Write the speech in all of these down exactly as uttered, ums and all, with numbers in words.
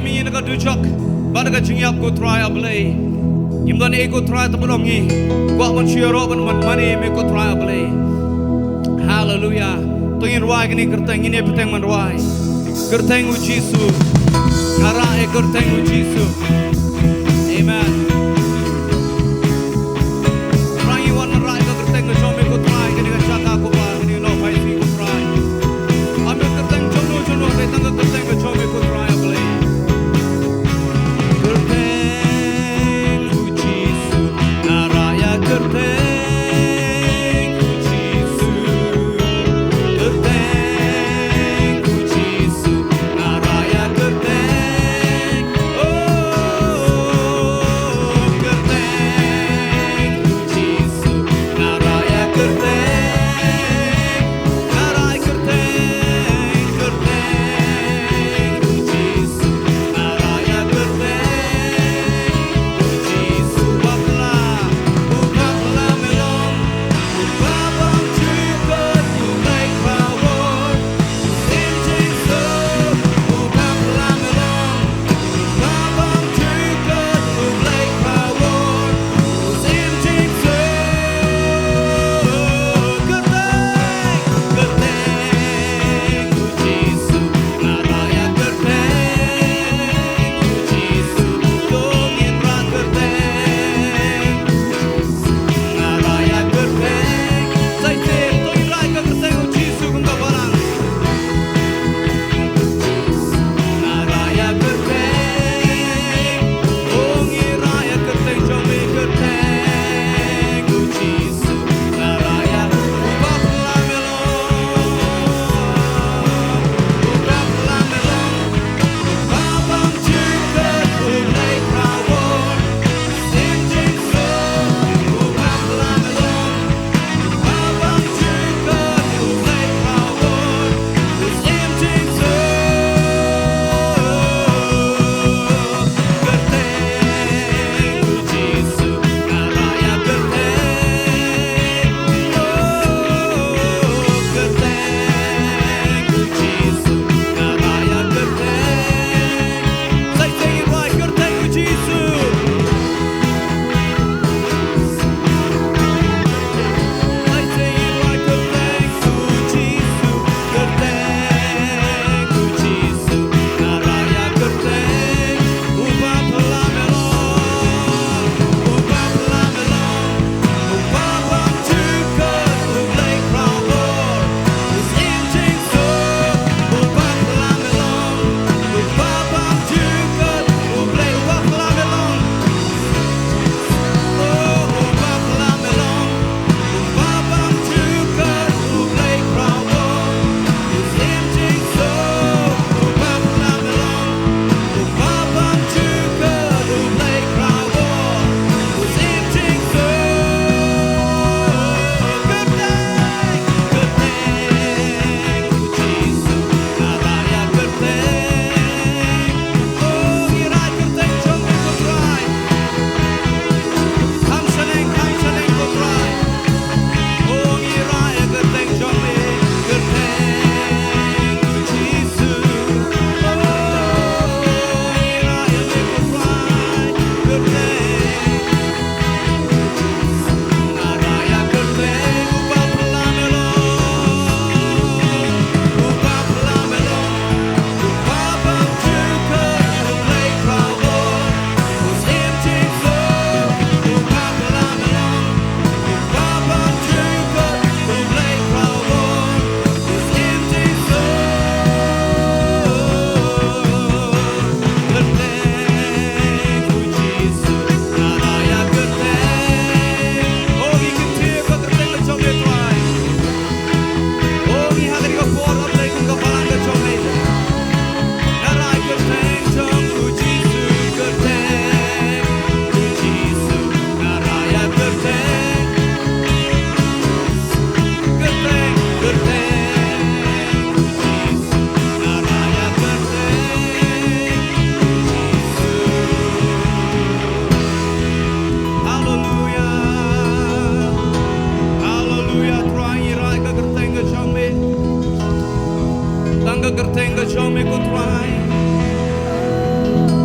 Ngi na ka dujok bad ka jingïap ko Trai A Blei. Ngim don ei ko Trai, te ba long ngi kwah ban shu ïaroh ban mane ïa me ko Trai A Blei. Haleluya. To ngin rwai kane ka kyrteng, ngin ïa bteng ban rwai. Kyrteng u Jisu. Nga rah ïa kyrteng u Jisu. Amen. Trai, ngi wan rah ïa ka kyrteng ka jong me ko Trai, kane ka jaka ko Pa, kane ka lawei sngi ko Trai. Ym ïa kyrteng jong no jong no, hynrei tang ka kyrteng ka jong me ko Trai A Blei. Kyrteng u Jisu, nga rah ïa kyrteng u Jisu. Kyrteng u Jisu, nga rah ïa kyrteng. Oh,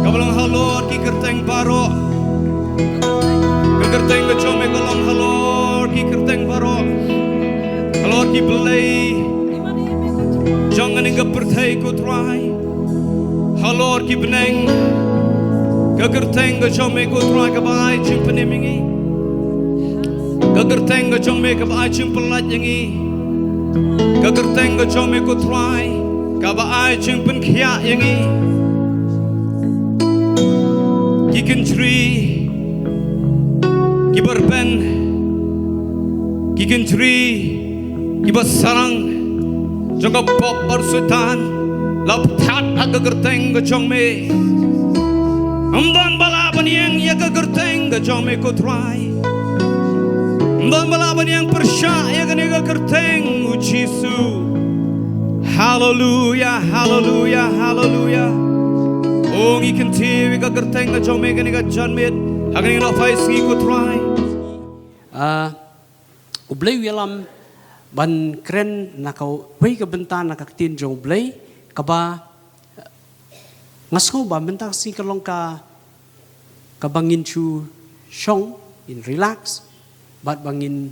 Ka ba long halor ki kyrteng baroh. Ka kyrteng ka jong me ka long halor ki kyrteng baroh. Halor ki blei jong kane ka pyrthei ko Trai. Halor ki bneng. Ka kyrteng ka jong me ko Trai ka ba ai jingpynim ïa ngi. Ka kyrteng ka jong me ka ba ai jingpyllait ïa ngi. Ka kyrteng ka jong me ko Trai ka ba ai jingpynkhiah ïa ngi. Ki kynjri ki ba rben, ki kynjri ki ba sarang jong ka pop bad u Soitan la pthat ha ka kyrteng ka jong me. Ym don ba lah ban ïeng ïa ka kyrteng ka jong me ko Trai. Ym don ba lah ban ïeng pyrshah ïa kane ka kyrteng u Jisu. Haleluya, haleluya, haleluya. O ngi kyntiew ïa ka kyrteng ka jong me kane ka janmiet ha kane ka nongphai sngi ko Trai. Ah, U Blei u ïalam ban kren na kawei ka bynta na ka ktien jong U Blei kaba nga sngew ba mynta ka sngi ka long ka kaba ngin shu shong, ngin relax bad ba ngin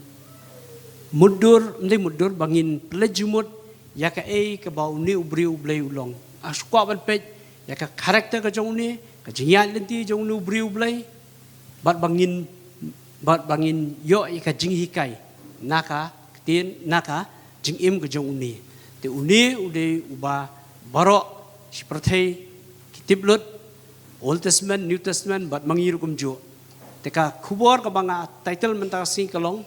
mutdur, ym dei mutdur, ba ngin pynleit jingmut ïa kaei kaba une u briew U Blei u long. Nga shu kwah ban peit ïa ka character ka jong une, ka jingïaid lynti jong une u briew U Blei. Bad ba ngin, bad ba ngin ïoh ïa ka jinghikai na ka ktien, na ka jingim ka jong une. Te une u dei uba baroh shi pyrthei ki tip lut, Old Testament, New Testament bad ma ngi ruh kumjuh. Te ka khubor kaba nga title mynta ka sngi ka long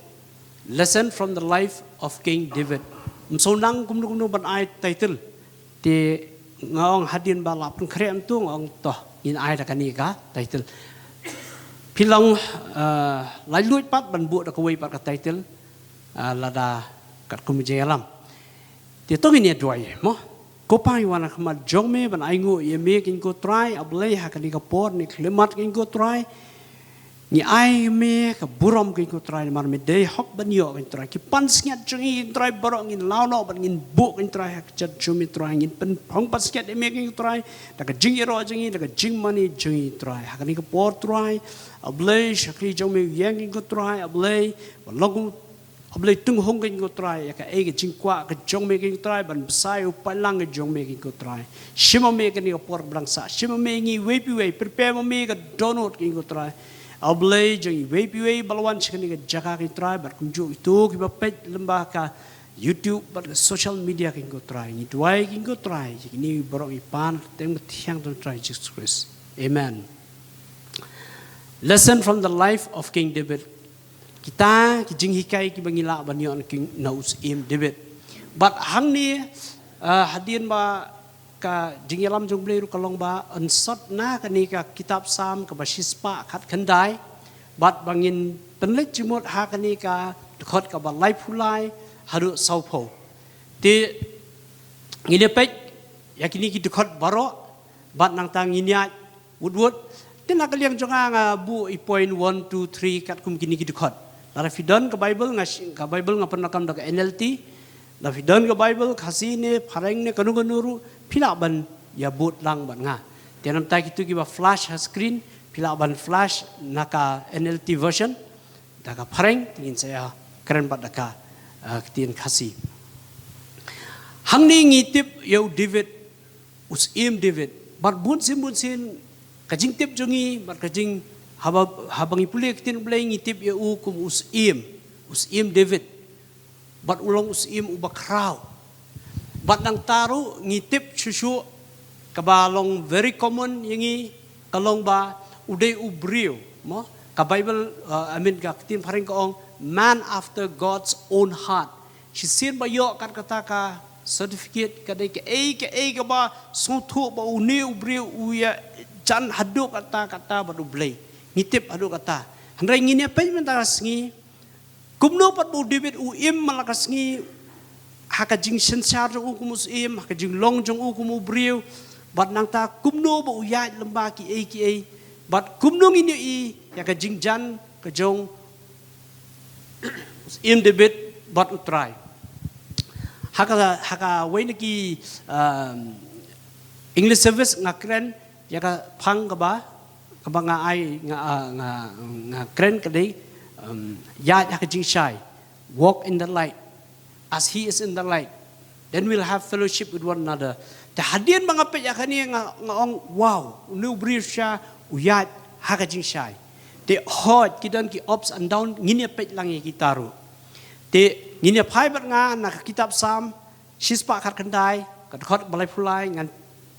Lesson from the Life of King David. Ym shu nang kumno kumno ban ai title. Te nga ong hadien ba la pynkhreh mynta nga ong to ngin ai da kane ka title. Phi long, eh, laitluid pat ban buh da kawei pat ka title, eh, lada katkum jingïalam. Te to ngin ïa duwai mo. Ko Pa, ngi wan ha khmat jong me ban ainguh ïa me ko Trai, A Blei, ha kane ka por ne khyllipmat ko Trai. Ngi ai me ka burom ko Trai namar me dei hok ban ïoh ko Trai. Ki pansngiat jong ngi ko Trai baroh ngin law noh bad ngin buh ko Trai ha ka kjat jong me Trai, ngin pynphong pansngiat ïa me ko Trai. Da ka jingïaroh jong ngi, da ka jingmane jong ngi Trai. Ha kane ka por Trai, A Blei, shakri jong me u ïeng ko Trai, A Blei, ba long A Blei, tynghong ko Trai ïa kaei ka jingkwah ka jong me ko Trai ban bsa ïa u paidlang ka jong me ko Trai. Shim ma me kane ka por ba dang sah. Shim ma me ngi iwei pa iwei, prepare ma me ka dohnud ko Trai. A Blei jong iwei pa iwei ba la wan sha kane ka jaka ko Trai bad kumjuh kito kiba peit lyngba ka YouTube bad ka social media ko Trai. Ngi duwai ko Trai, ïa kine baroh ngi pan ha ka kyrteng bathiang jong u Trai Jisu Khrist. Amen. Lesson from the life of King David. Kita ki jinghikai kiba ngi lah ban ïoh na King, na u Syiem David. Bad hangne, eh, hadien ba ka jingïalam jong u Blei ruh ka long ba yn sot na kane ka kitab Salm kaba shispah khatkhyndai. Bad ba ngin pynleit jingmut ha kane ka dkhot kaba laiphew lai haduh sawphew. Te ngin ïa peit ïa kine ki dkhot baroh bad nangta ngin ïaid wut wut. Te na ka liang jong nga nga buh i point one, two, three katkum kine ki dkhot. Lada phi don ka Bible, nga shi-, ka Bible nga pyndonkam da ka N L T. Lada phi don ka Bible Khasi ne Phareng ne kano kano ruh, phi lah ban ïa bud lang bad nga. Te namar kito kiba flash ha screen, phi lah ban flash na ka N L T version. Da ka Phareng te ngin sa ïa kren bad da ka, ah, ktien Khasi. Hangne ngi tip ïa u David, u Syiem David. Bad bunsien bunsien ka jingtip jong ngi bad ka jing haba, haba ngi pule ktien Blei ngi tip ïa u kum u Syiem, u Syiem David. Bad u long u Syiem uba khraw. Bad nangta ruh ngi tip shuh shuh kaba long very common ïa ngi ka long ba u dei u briew mo. Ka Bible, uh, I mean ka ktien Phareng ka ong man after God's own heart. Shisien ba ïoh kat kata ka certificate ka dei kaei kaei kaba sngewthuh ba une u briew u ïa jan haduh kata kata bad u Blei. Ngi tip haduh kata. Hynrei ngin ïa peit mynta ka sngi kumno pat ba u David u im man la ka sngi ha ka jingsynshar jong u kum u Syiem, ha ka jinglong jong u kum u briew, bad nangta kumno ba u ïaid lyngba kiei kiei, bad kumno ngin ïohi ïa ka jingjan ka jong u Syiem David bad u Trai. Ha ka, ha kawei na ki, um, English service nga kren Ïa ka phang kaba, kaba nga ai, nga, ah, nga, nga kren ka dei, um, ïaid ha ka jingshai. Walk in the light, as he is in the light. Then we'll have fellowship with one another. Te hadien ba nga peit ïa kane nga, nga ong, wow, une u briew shisha u ïaid ha ka jingshai. Te hooid, ki don ki ups and down, ngin ïa peit lang ïa kita ruh. Te ngin ïa phai bad nga na ka kitab Salm shispah khatkhyndai, ka dkhot ba laiphew lai, ngan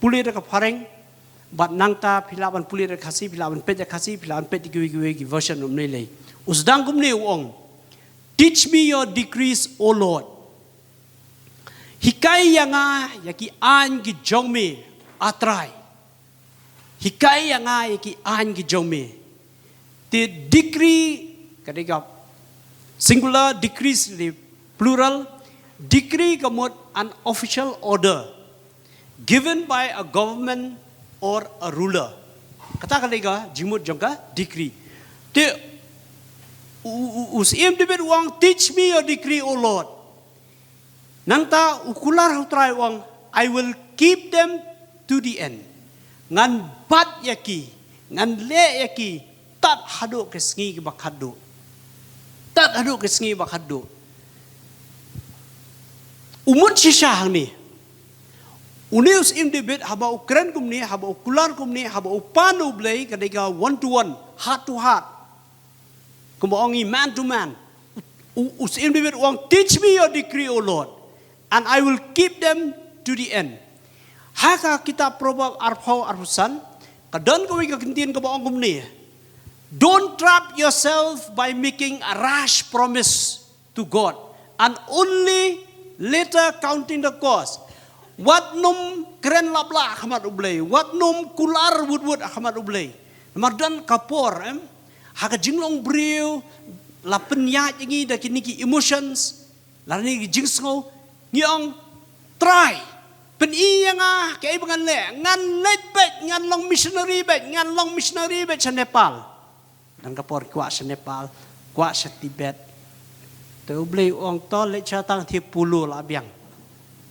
pule da ka phareng, bad nangta phi lah ban pule da ka Khasi, phi lah ban peit da ka Khasi, phi lah ban peit da kiwei kiwei ki version um lei lei. U sdang kumne, u ong, "Teach me your decrees, O Lord." Hikai ïa nga ïa ki aiñ ki jong me, A Trai. Hikai ïa nga ïa ki aiñ ki jong me. Te decree, ka dei ka singular, decrees, the plural. Decree ka mut an official order given by a government or a ruler. Kata ka dei ka jingmut jong ka decree. Te u, u, u Syiem David u ong, "Teach me your decree, O Lord." Nangta u kular ha U Trai u ong, "I will keep them to the end." Ngan bat ïa ki, ngan leh ïa ki, tad haduh ka sngi kaba khatduh. Tad haduh ka sngi ba khatduh. U mut shisha hangne. Une u Syiem David haba u kren kumne, haba u kular kumne, haba u pan U Blei, ka dei ka one to one, heart to heart. Kumba ong ngi, man to man. U, u Syiem David u ong, "Teach me your decree, O Lord, and I will keep them to the end." Ha ka kitab Proverb arphew, arphew san, ka don kawei ka kyntien kaba ong kumne, "Don't trap yourself by making a rash promise to God and only later counting the cost." Wat nym kren laplah ha khmat U Blei, wat nym kular wut wut ha khmat U Blei. Namar don ka por, em, ha ka jinglong briew, la pynïaid ïa ngi da kine ki emotions, lane ki jingsngew, ngi ong, "Trai, pyni ïa nga kaei ba ngan leh, ngan leit beit, ngan long missionary beit, ngan long missionary beit sha Nepal." Don ka por kwah sha Nepal, kwah sha Tibet. Te U Blei u ong, "To leit sha tang thie pulu la biang."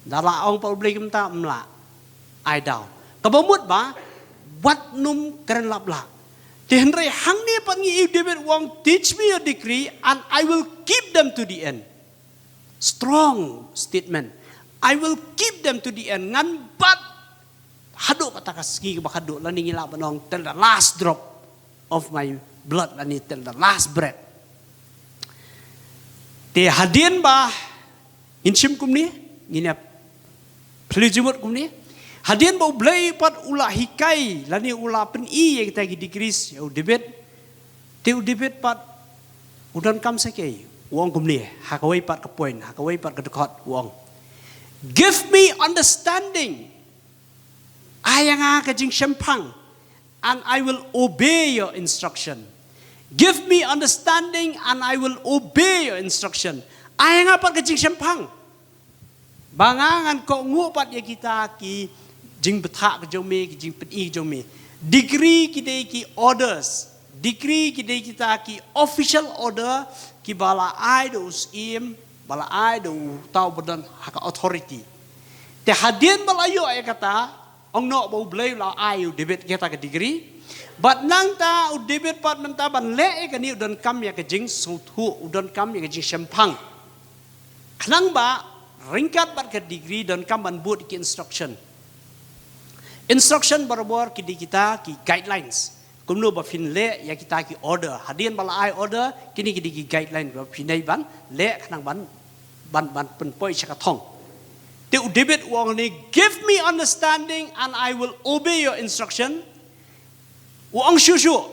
Da la ong pat U Blei kumta, "Ym lah. Ai daw." Kaba mut ba wat nym kren laplah. Te hynrei hangne pat ngi ïohi u David u ong, "Teach me your decree and I will keep them to the end." Strong statement. "I will keep them to the end." Ngan bat haduh kata ka sngi kaba khatduh, lane ngi lah ban ong, "Till the last drop of my blood," lane "Till the last breath." Te hadien ba ngin shim kumne, ngin ïa plie jingmut kumne. Hadien ba U Blei pat u la hikai, lane u la pyni ïa kita ki decrees ïa u David. Te u David pat u donkam sa kaei, u ong kumne, ha kawei pat ka point, ha kawei pat ka dkhot, u ong, "Give me understanding." Ai ïa nga ka jingshemphang, "and I will obey your instruction." "Give me understanding and I will obey your instruction." Ai ïa nga pat ka jingshemphang, ba nga ngan kohnguh pat ïa kita ki jingbthah ka jong me, ki jingpyni ka jong me. Decree ki dei ki orders. Decree ki dei kita ki official order kiba la ai da u syiem, ba la ai da uta uba don ha ka authority. Te hadien ba la ïoh ïa kata, ong noh ba U Blei u la ai ïa u David kata ka decree. Bad nangta u David pat mynta ban leh ïa kane u donkam ïa ka jingsngewthuh, u donkam ïa ka jingshemphang. Khnang ba ryngkat bad ka decree donkam ban bud ki instruction. Instruction barabor ki dei kita ki guidelines. Kumno ba phin leh ïa kita ki order. Hadien ba la ai order, kine ki dei ki guideline ba phin dei ban leh khnang ban, ban, ban pynpoi sha ka thong. Te u David u ong ne, "Give me understanding and I will obey your instruction." U ong shuh shuh,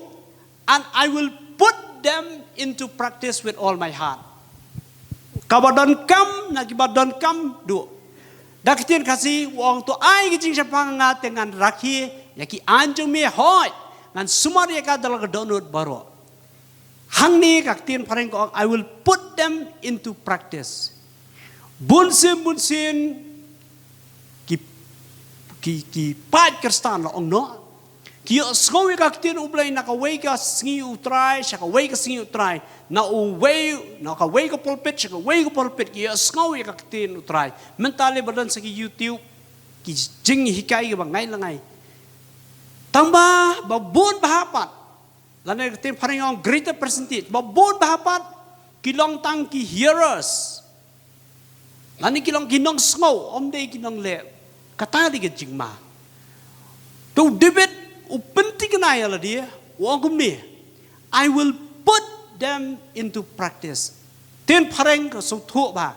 "And I will put them into practice with all my heart." Kaba donkam, na kiba donkam duh. Da ka ktien Khasi u ong, "To ai ka jingshemphang ha nga, te ngan rakhe ïa ki aiñ jong me, hooid, ngan sumar ïa ka da la ka dohnud baroh." Hangne ka ktien phareng ka ong, "I will put them into practice." Bunsien bunsien ki, ki, ki paid Khristan la ong noh, ki ïohsngew ïa ka ktien U Blei na kawei ka sngi U Trai sha kawei ka sngi U Trai, na uwei, na kawei ka pulpit sha kawei ka pulpit, ki ïohsngew ïa ka ktien U Trai. Mynta lei ba don sa ki YouTube, ki jinghikai kiba ngai la ngai. Tangba ba bun bha pat, lane ka ktien phareng ong greater percentage, ba bun bha pat ki long tang ki hearers, lane ki long ki nongsngew, ym dei ki nongleh. Kata dei ka jingma. To David u pynthikna ïa lade, u ong kumne, "I will put them into practice." Ktien phareng ka sngewthuh bha.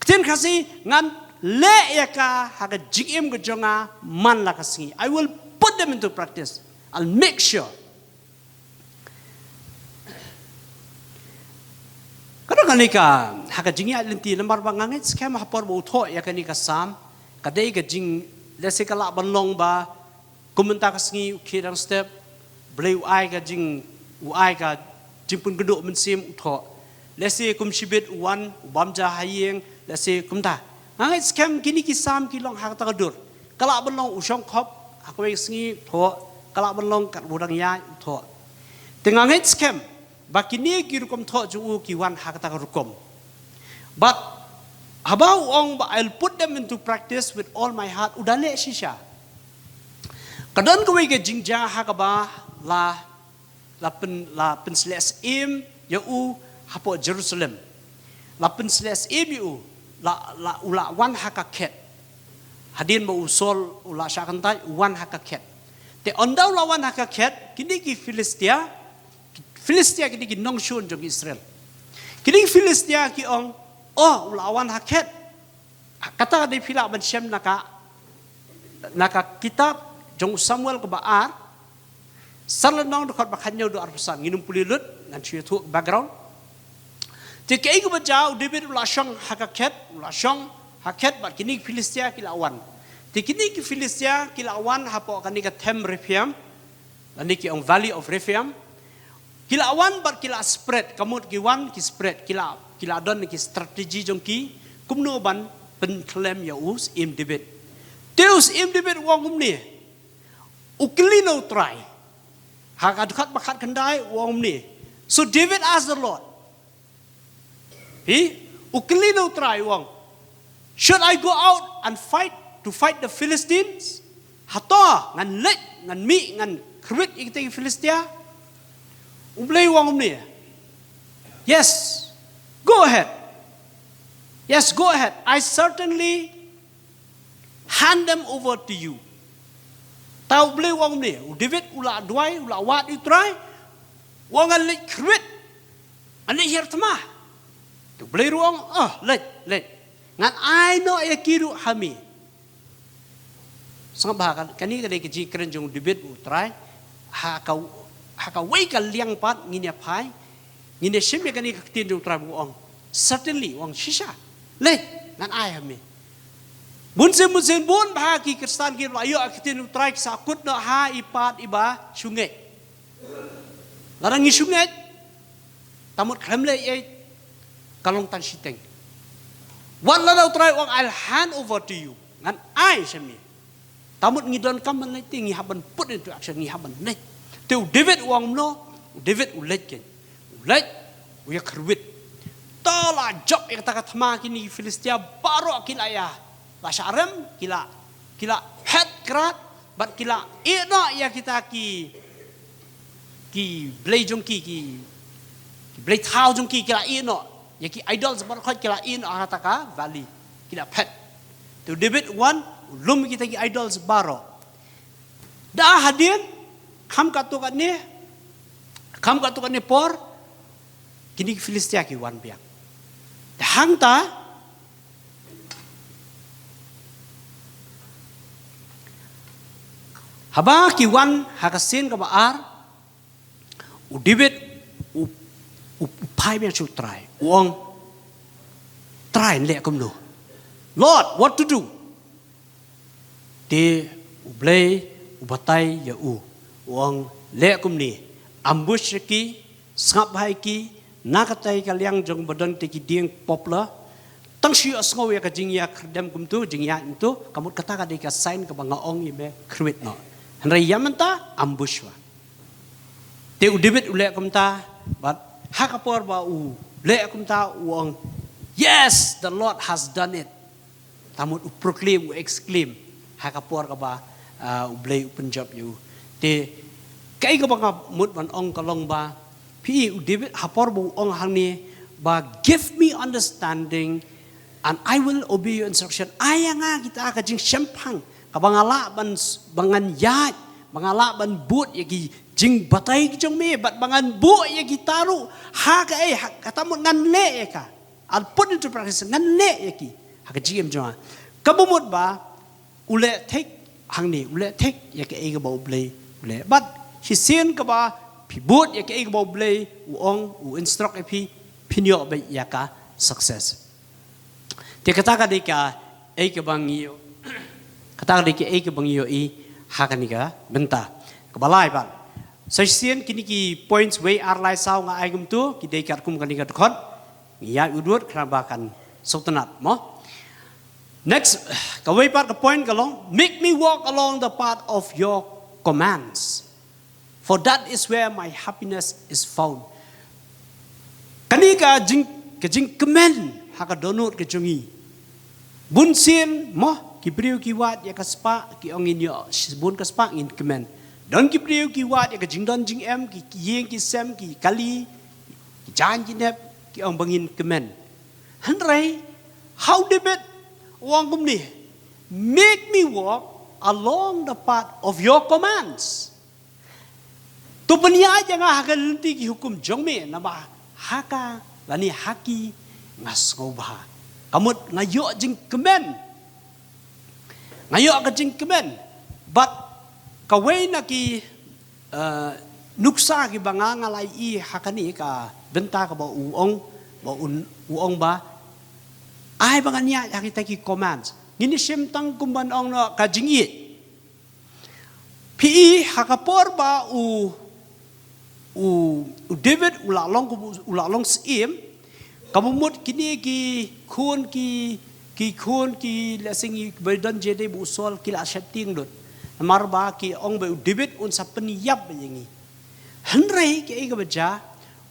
Ktien Khasi, "Ngan leh ïa ka ha ka jingim ka jong nga man la ka sngi." "I will put them into practice. I'll make sure." Ka don kane ka, ha ka jingïaid lynti namar ba nga ngeit skhem ha por ba u thoh ïa kane ka Salm, ka dei ka jing, lehse ka lah ban long ba kum mynta ka sngi u khie dang step, Blei u ai ka jing, u ai ka jingpynkhuid mynsiem u thoh. Lehse kum shibit u wan u bam ja ha ïing, lehse kumta. Nga ngeit skhem kine ki Salm ki long ha kata ka dur. Ka lah ban long u shong khop ha kawei ka sngi u thoh, ka lah ban long katba u dang ïaid u thoh. Te nga ngeit skhem ba kine ki rukom thoh jong u ki wan ha kata ka rukom. But haba u ong ba, "I'll put them into practice with all my heart," u da leh shisha. Ka don kawei ka jingjia ha kaba la, la pyn, la pynsleh syiem ïa u hapoh Jerusalem. La pynsleh syiem ïa u, la, la, u la wan ha ka khet. Hadien ba u Saul u la shah kyntait, u wan ha ka khet. Te ynda u la wan ha ka khet, kine ki Philistia, Philistia kine ki nongshun jong Israel. Kine ki Philistia ki ong, "Oh, u la wan ha khet." Kata ka dei phi lah ban shem na ka, na ka kitab jong u Samuel kaba ar, san lynnong dkhot ba khathynñiew haduh arphew san, ngin ym pule lut, ngan shu ïathuh background. Te kaei kaba jia, u David u la shong ha ka khet, u la shong ha khet bad kine ki Philistia ki la wan. Te kine ki Philistia ki la wan hapoh kane ka them Rephaim, lane ki ong Valley of Rephaim. Ki la wan bad ki la spread, ka mut ki wan ki spread, ki la, ki la don ki strategy jong ki, kumno ban pynkhlem ïa u syiem David. Te u syiem David u ong kumne, u kylli na u Trai. Ha ka dkhot ba khatkhyndai u ong kumne. So David asked the Lord. Hi, u kylli na u Trai u ong, "Should I go out and fight, to fight the Philistines? Hato ngan leit, ngan mih, ngan khyrwit ïa kita ki Philistia?" U Blei u ong kumne, "Yes, go ahead. Yes, go ahead. I certainly hand them over to you." Ta u Blei u ong kumne, u David u la duwai, u la wad ïa u Trai, u ong, "Ngan leit khyrwit, ngan leit hiar thma." Te u Blei ruh u ong, "Oh, leit, leit. Ngan ai noh ïa ki ruh ha me." Sngap bha, kane ka dei ka jingkren jong u David u Trai, ha ka, ha kawei ka liang pat ngin ïa phai, ngin ïa shim ïa kane ka ktien jong u Trai ba u ong. Certainly, u ong shisha. Leit, ngan ai ha me. Bunsien, bunsien, bun bha ki Khristan kiba la ïoh ïa ka ktien u Trai ki sa kut noh ha i pad iba shu ngeit. Lada ngi shu ngeit, ta mut khlem leh ei, ka long tang shiteng. Wat lada u Trai u ong, "I'll hand over to you." Ngan ai sha me. Ta mut ngi donkam ban leit te, ngi hap ban put into action, ngi hap ban leit. Te u David u ong kumno, u David u leit keiñ. U leit, u ïa khyrwit. Ta la jop ïa kata ka thma, kine ki Philistia baroh ki la ïa, la shah rem, ki la, ki la phet krad, bad ki la ïeh noh ïa kita ki, ki blei jong ki, ki, ki blei thaw jong ki, ki la ïeh noh. Ïa ki idols baroh khoit ki la ïeh noh ha kata ka valley. Ki la phet. Te u David u wan, u lum kita ki idols baroh. Da hadien, kham katto katne, kham katto katne por, kine ki Philistia ki wan biang. Te hangta, haba ki wan ha ka sien kaba ar, u David u, u, u phai biang sha u Trai, u ong, "Trai, ngan leh kumno? Lord, what to do?" Te u Blei u batai ïa u, u ong, "Leh kumne, ambush ïa ki, sngap bha ïa ki, na katei ka liang jong ba don te ki dieng poplar, tang shu ïohsngew ïa ka jingïa khyrdem kumto, jingïa kumto, ka mut kata ka dei ka sign kaba nga ong ïa me, khyrwit noh. Hynrei ïa mynta, ambush wa." Te u David u leh kumta, bad ha ka por ba u leh kumta u ong, "Yes, the Lord has done it." Ta mut u proclaim, u exclaim, ha ka por kaba, ah, u Blei u pynjop ïa u. Te kaei kaba nga mut ban ong ka long ba, phi i, u David ha por ba u ong hangne ba, "Give me understanding and I will obey your instruction." Ai ïa nga kita ka jingshemphang kaba nga lah ban s-, ba ngan ïaid, ba nga lah ban bud ïa ki jingbatai ki jong me, bad ba ngan buh ïa kita ruh ha kaei, ha kata mut ngan leh ïa ka. I'll put into practice, ngan leh ïa ki ha ka jingim jong nga. Kaba mut ba u leh thik hangne, u leh thik ïa kaei kaba U Blei u leh. Bad shisien kaba phi bud ïa kaei kaba U Blei u ong, u instruct ïa phi, phin ïoh beit ïa ka success. Te kata ka dei kaei kaba ngi ïoh, kata ka dei kaei kaba ngi ïohi ha kane ka bynta. Kaba lai pat, sa shisien kine ki points wei ar lai saw nga ai kumtu, ki dei katkum kane ka dkhot. Ngi ïaid u dud khnang ba kan sngewtynnat mo. Next, kawei pat ka point ka long, "Make me walk along the path of your commands, for that is where my happiness is found." Kane ka jing, ka jingkmen ha ka dohnud ka jong ngi. Bun sien mo, ki briew ki wad ïa ka spah, ki ong ngin ïoh shibun ka spah, ngin kmen. Don ki briew ki wad ïa ka jingdon jingem, ki, ki ïing ki sem, ki kali, ki jaiñ ki nep, ki ong ba ngin kmen. Hynrei ha u David u ong kumne, "Make me walk along the path of your commands." To pynïaid ïa nga ha ka lynti ki hukum jong me, namar ha ka lane ha ki nga sngewbha. Ka mut nga ïoh jingkmen. Nga ïoh ka jingkmen. Bad kawei na ki, eh, nuksa kiba nga, nga la ïohi ha kane ka bynta kaba u ong, ba un, u ong ba, ai ba ngan ïaid ha kita ki commands. Ngin ïa shim tang kumban ong noh ka jingïeit. Phi i ha ka por ba u, u, u David u la long, u la long syiem, kaba mut kine ki khun ki, ki khun ki, lehse ngi ba don Jesse bad u Saul ki la sheptieng lut. Namar ba ki ong ba u David un sa pynïap ïa ngi. Hynrei kaei kaba jia,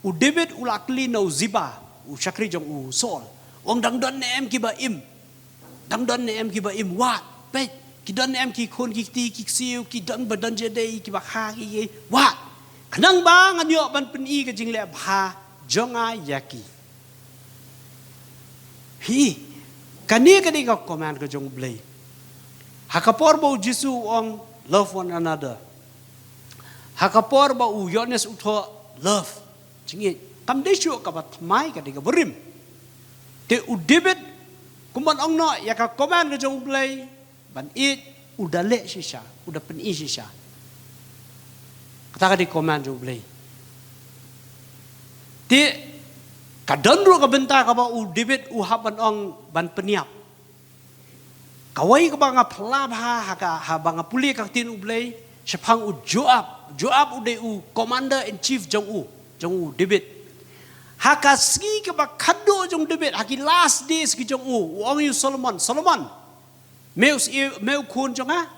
u David u la kylli na u Ziba, u shakri jong u Saul. U ong dang don ne em kiba im. Dang don ne em kiba im, wad, peit, ki don ne em ki khun ki kti ki ksiew, ki don ba don jadei, kiba kha ki, ki, wad. Khnang ba ngan ïoh ban pyni ka jingleh bha jong nga ïa ki. Hi, kane ka dei ka command ka jong U Blei. Ha ka por ba u Jisu u ong, "Love one another." Ha ka por ba u Ïoannis u thoh, "Love." Jingïeit. Kam dei shuh kaba thymmai, ka dei kaba rim. Te u David, kumban ong noh ïa ka command ka jong U Blei, ban ïeit, u da leh shisha, u da pyni shisha. Kata ka dei command jong U Blei. Te ka don ruh ka bynta kaba u David u hap ban ong ban pynïap. Kawei kaba nga phylla bha ha ka, haba nga pule ka ktien U Blei, shaphang u Joab. Joab u dei u commander in chief jong u, jong u David. Ha ka sngi kaba khadduh jong David, ha ki last days ki jong u, u ong ïa u Solomon, "Solomon, me u syiem, me u khun jong nga,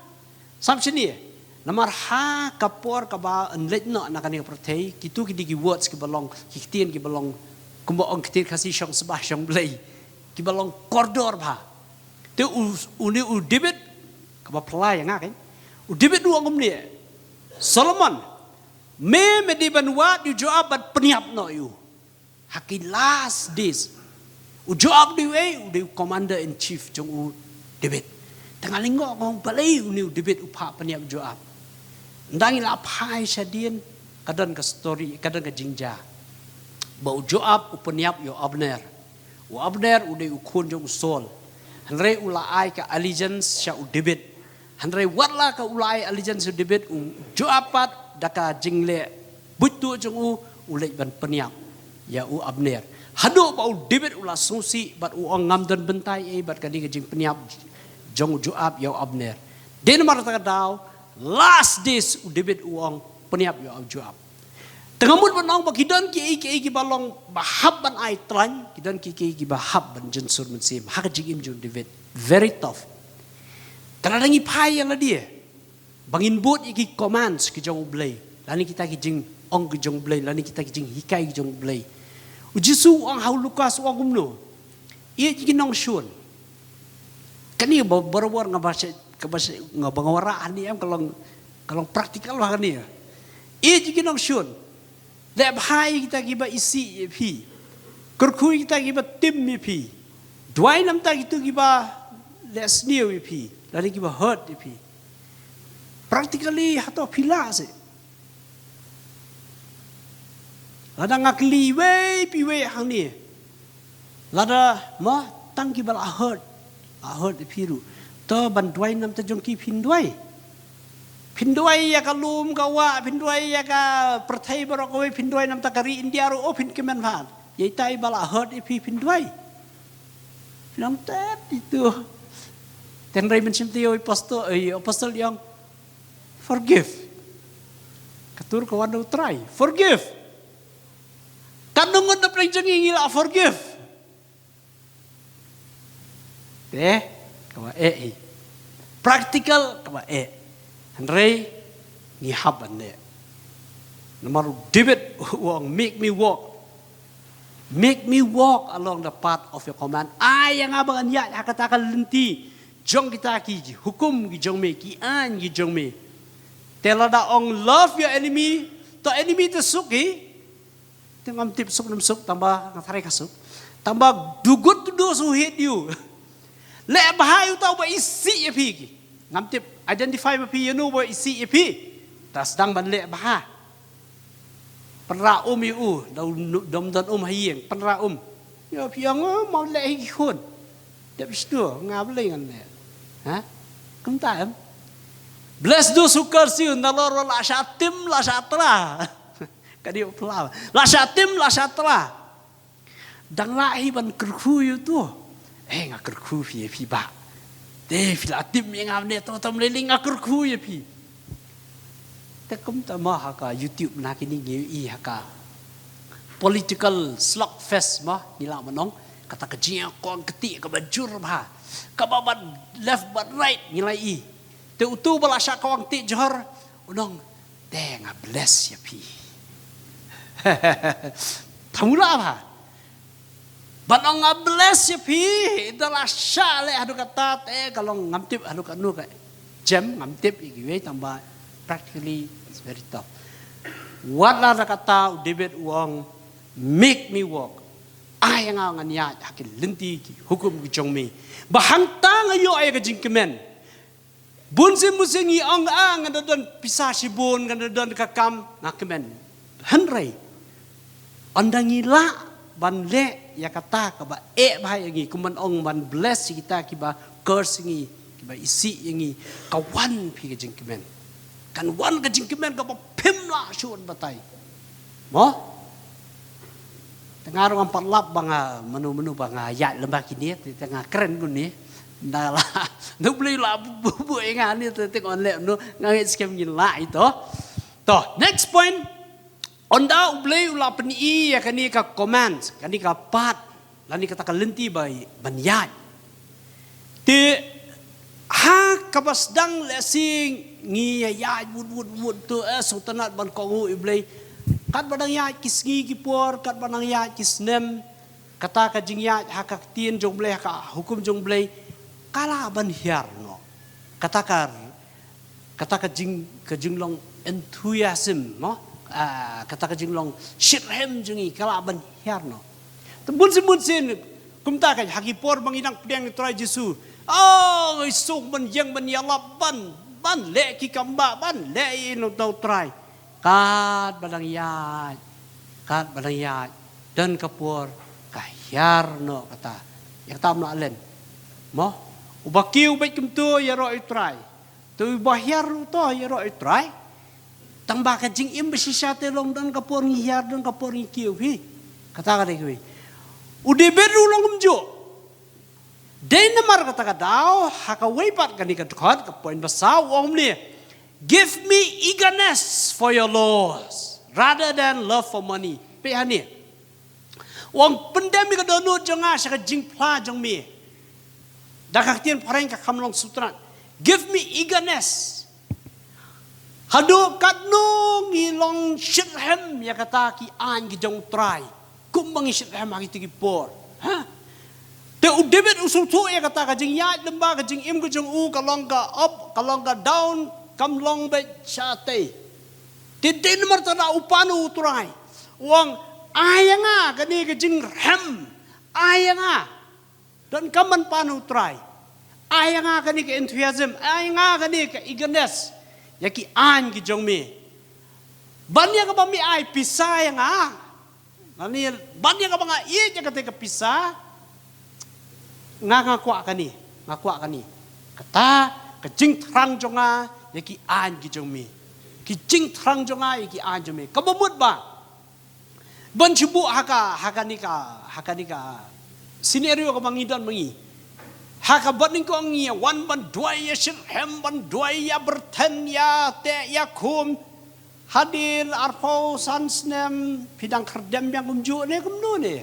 sam shane." Namar ha ka por kaba yn leit noh na kane ka pyrthei, kitu ki dei ki words kiba long, ki ktien kiba long, kumba ong ktien Khasi, shong sbah shong Blei, kiba long kordor bha. Te u, une u David, kaba phylla ïa nga kein, u David u ong kumne, "Solomon, me, me dei ban wad ïa u Joab ban pynïap noh ïa u." Ha ki last days. U Joab u dei uei, u dei u commander in chief jong u David. Te nga lyngngoh, nga ong balei une u David u phah pynïap u Joab. Ynda ngi la phai shadien, ka don ka story, ka don ka jingjia. Ba u Joab u pynïap ïa u Abner. U Abner u dei u khun jong u Saul. Hynrei u la ai ka allegiance sha u David. Hynrei wat la ka u la ai allegiance sha u David, u Joab pat da ka jingleh buit tuh jong u, u leit ban pynïap ïa u Abner. Haduh ba u David u la sngewsih bad u ong, "Ngam don bynta ei bad kane ka jingpynïap jong u Joab ïa u Abner." Dei namar kata ka daw, last days u David u ong, "Pynïap ïa u Joab." Te nga mut ban ong ba ki don kiei kiei kiba long ba hap ban ai tlang, ki don kiei kiei kiba hap ban jynsur mynsiem ha ka jingim jong u David. Very tough. Te lada ngi phai ïa lade ba ngin bud ïa ki commands ki jong u Blei, lane kita ki jingong ki jong u Blei, lane kita ki jinghikai ki jong u Blei, u Jisu u ong ha u Lukas, u ong kumno? Ïeit ïa ki nongshun. Kane ba, barabor nga ba shu, kaba shu, nga ba nga wanrah hangne em, ka long Ka long practical bha kane. Ïeit ïa ki nongshun. Leh bha ïa kita kiba isih ïa phi. Kyrkhu ïa kita kiba tim ïa phi. Duwai namar kito kiba leh sniew ïa phi. Lane kiba hurt ïa phi. Practically hato phi lah seh. Lada nga kylli iwei pa iwei hangne. Lada mo tang kiba la hurt. La hurt ïa phi ruh. To ban duwai namar jong ki phin duwai. Phin duwai ïa ka lum ka wah, phin duwai ïa ka pyrthei baroh kawei, phin duwai namar ka ri India ruh, oh phin kmen bha. Ïa ita iba la hurt ïa phi phin duwai. Phin ong tet itu. Tynrai mynsiem te ïa u apostol, eh, apostol ïa ong. Forgive. Ka tur ka wan da u Trai. Forgive. Katno ngut na pdeng jong ngi ngi la forgive. Te, kaba eh, eh. Practical, kaba eh. Hynrei, ngi hap ban leh. Namar u David, u ong, "Make me walk. Make me walk along the path of your command." Ai ïa nga ba ngan ïaid ha kata ka lynti. Jong kita ki hukum ki jong me, ki aiñ ki jong me. Te lada ong love your enemy, to enemy te suk hi. Te ngam tip suk nam suk, tangba nga tharai ka suk. Tangba do good to those who hate you. Leh bha ïa uta uba isih ïa phi ki. Ngam tip identify ma phi ïa uno uba isih ïa phi. Ta sdang ban leh bha. Pynrah um ïa u, da u nu-, dom don um ha ïing, pynrah um. Ïa phi ong, "Oh, mo leh hi ki khun." Dep sdang, nga balei ngan leh. Ha? Kumta em. Bless those who curse you, nalor la shah tim, la shah tra. Ka dei u pla. La shah tim, la shah tra. Dang lah hi ban kyrkhu ïa uto. Eh, nga kyrkhu phi, phi bah. Te phi la tip ïa nga ne to tam lei lei nga kyrkhu ïa phi. Te kumta ma ha ka YouTube na kine ngi ïohi ha ka political slugfest ma ngi lah ban ong. Kata ka jingïakong kti kaba jur bha. Kaba ban left ban right ngi lah ïohi. Te uto ba la shah kong kti jhur. U ong te nga bless ïa phi. Thamula bha. Ban ong nga bless ïa phi, da la shah leh haduh katta te ka long ngam tip haduh katno ka jem ngam tip ïa kiwei tangba practically it's very tough. Wat la da katta u David u ong make me walk. Ai nga ngan ïaid ha ki lynti ki hukum ki jong me. Ba hangta nga ïoh ïa ka jingkmen. Bun sien bun sien ngi ong ah ngan da don pisa shibun ngan da don ka kam nga kmen. Hynrei ynda ngi lah ban leh ïa kata kaba eh bha ïa ngi kum ban ong ban bless ïa kita kiba curse ïa ngi kiba isih ïa ngi ka wan phi ka jingkmen. Kan wan ka jingkmen kaba phim lah shuh ban batai. Mo? Te nga ruh ngam pat lap ba nga mano mano ba nga ïaid lem bad kine te nga kren kumne. Nda la na u Blei la buh ïa nga ne te nga leh no nga ngeit skhem ngin lah ito. To next point. Ynda u Blei u la pyni ïa kane ka command kane ka path lane kata ka lynti ba ban ïaid. Te ha kaba sdang lehse ngi ïaid wut wut wut to eh sngewtynnat ban kohnguh ïa u Blei. Katba dang ïaid ki sngi ki por katba dang ïaid ki snem. Kata ka jingïaid ha ka ktien jong u Blei ha ka hukum jong u Blei. Ka lah ban hiar noh. Kata ka kata ka jing ka jinglong enthusiasm mo. Ah, kata ka jinglong shitrhem jong ngi ka lah ban hiar noh. Te bun sien bun sien kumta ka ha ki por ba ngi dang pdiang ïa u Trai Jisu. Oh, ngi suk ban ïeng ban ïalap ban ban leh ki kam bah ban leh ïa u Trai. Katba dang ïaid katba dang ïaid don ka por ka hiar noh kata. Ïa kata ym lah len mo. Uba kiew bad kumto ïaroh ïa u Trai. Te uba hiar ruh to ïaroh ïa u Trai. Tangba ka jingim ba shisha te long don ka por ngi hiar don ka por ngi kiew hi. Kata ka dei kawei. U David ruh long kumjuh. Dei namar kata ka daw ha kawei pat kane ka dkhot ka point ba saw u ong kumne. Give me eagerness for your laws rather than love for money. Peit hangne. U ong pyndem ïa ka dohnud jong nga sha ka jingphla jong me. Da ka ktien phareng ka kham long sngewtynnat. Give me eagerness. Haduh katno ngi long shitrhem ïa kata ki aiñ ki jong u Trai. Kumba ngi shitrhem ha kito ki por. Ha? Te u David u sngewthuh ïa kata ka jingïaid lyngba ka jingim ka jong u ka long ka up ka long ka down kam long beit shatei. Te dei namar kata u pan u Trai, u ong, ai ïa nga kane ka jingrhem, ai ïa nga. Donkam ban pan u Trai, ai ïa nga kane ka enthusiasm, ai ïa nga kane ka eagerness ïa ki aiñ ki jong me. Ban ïa kaba me ai pisa ïa nga, lane ban ïa kaba nga ïeit ïa kata ka pisa, nga, nga kwah kane, nga kwah kane. Kata ka jingthrang jong nga ïa ki aiñ ki jong me. Ki jingthrang jong nga ïa ki aiñ jong me. Kaba mut ba ban shu buh ha ka, ha kane ka, ha kane ka scenario kaba ngi don ma ngi. Ha kaba nyngkong ngi wan ban duwai ïa shitrhem, ban duwai ïa byrthen, ïa teh, ïa khum. Hadien arphew san snem phi dang khyrdem biang kumjuh ne kumno ne?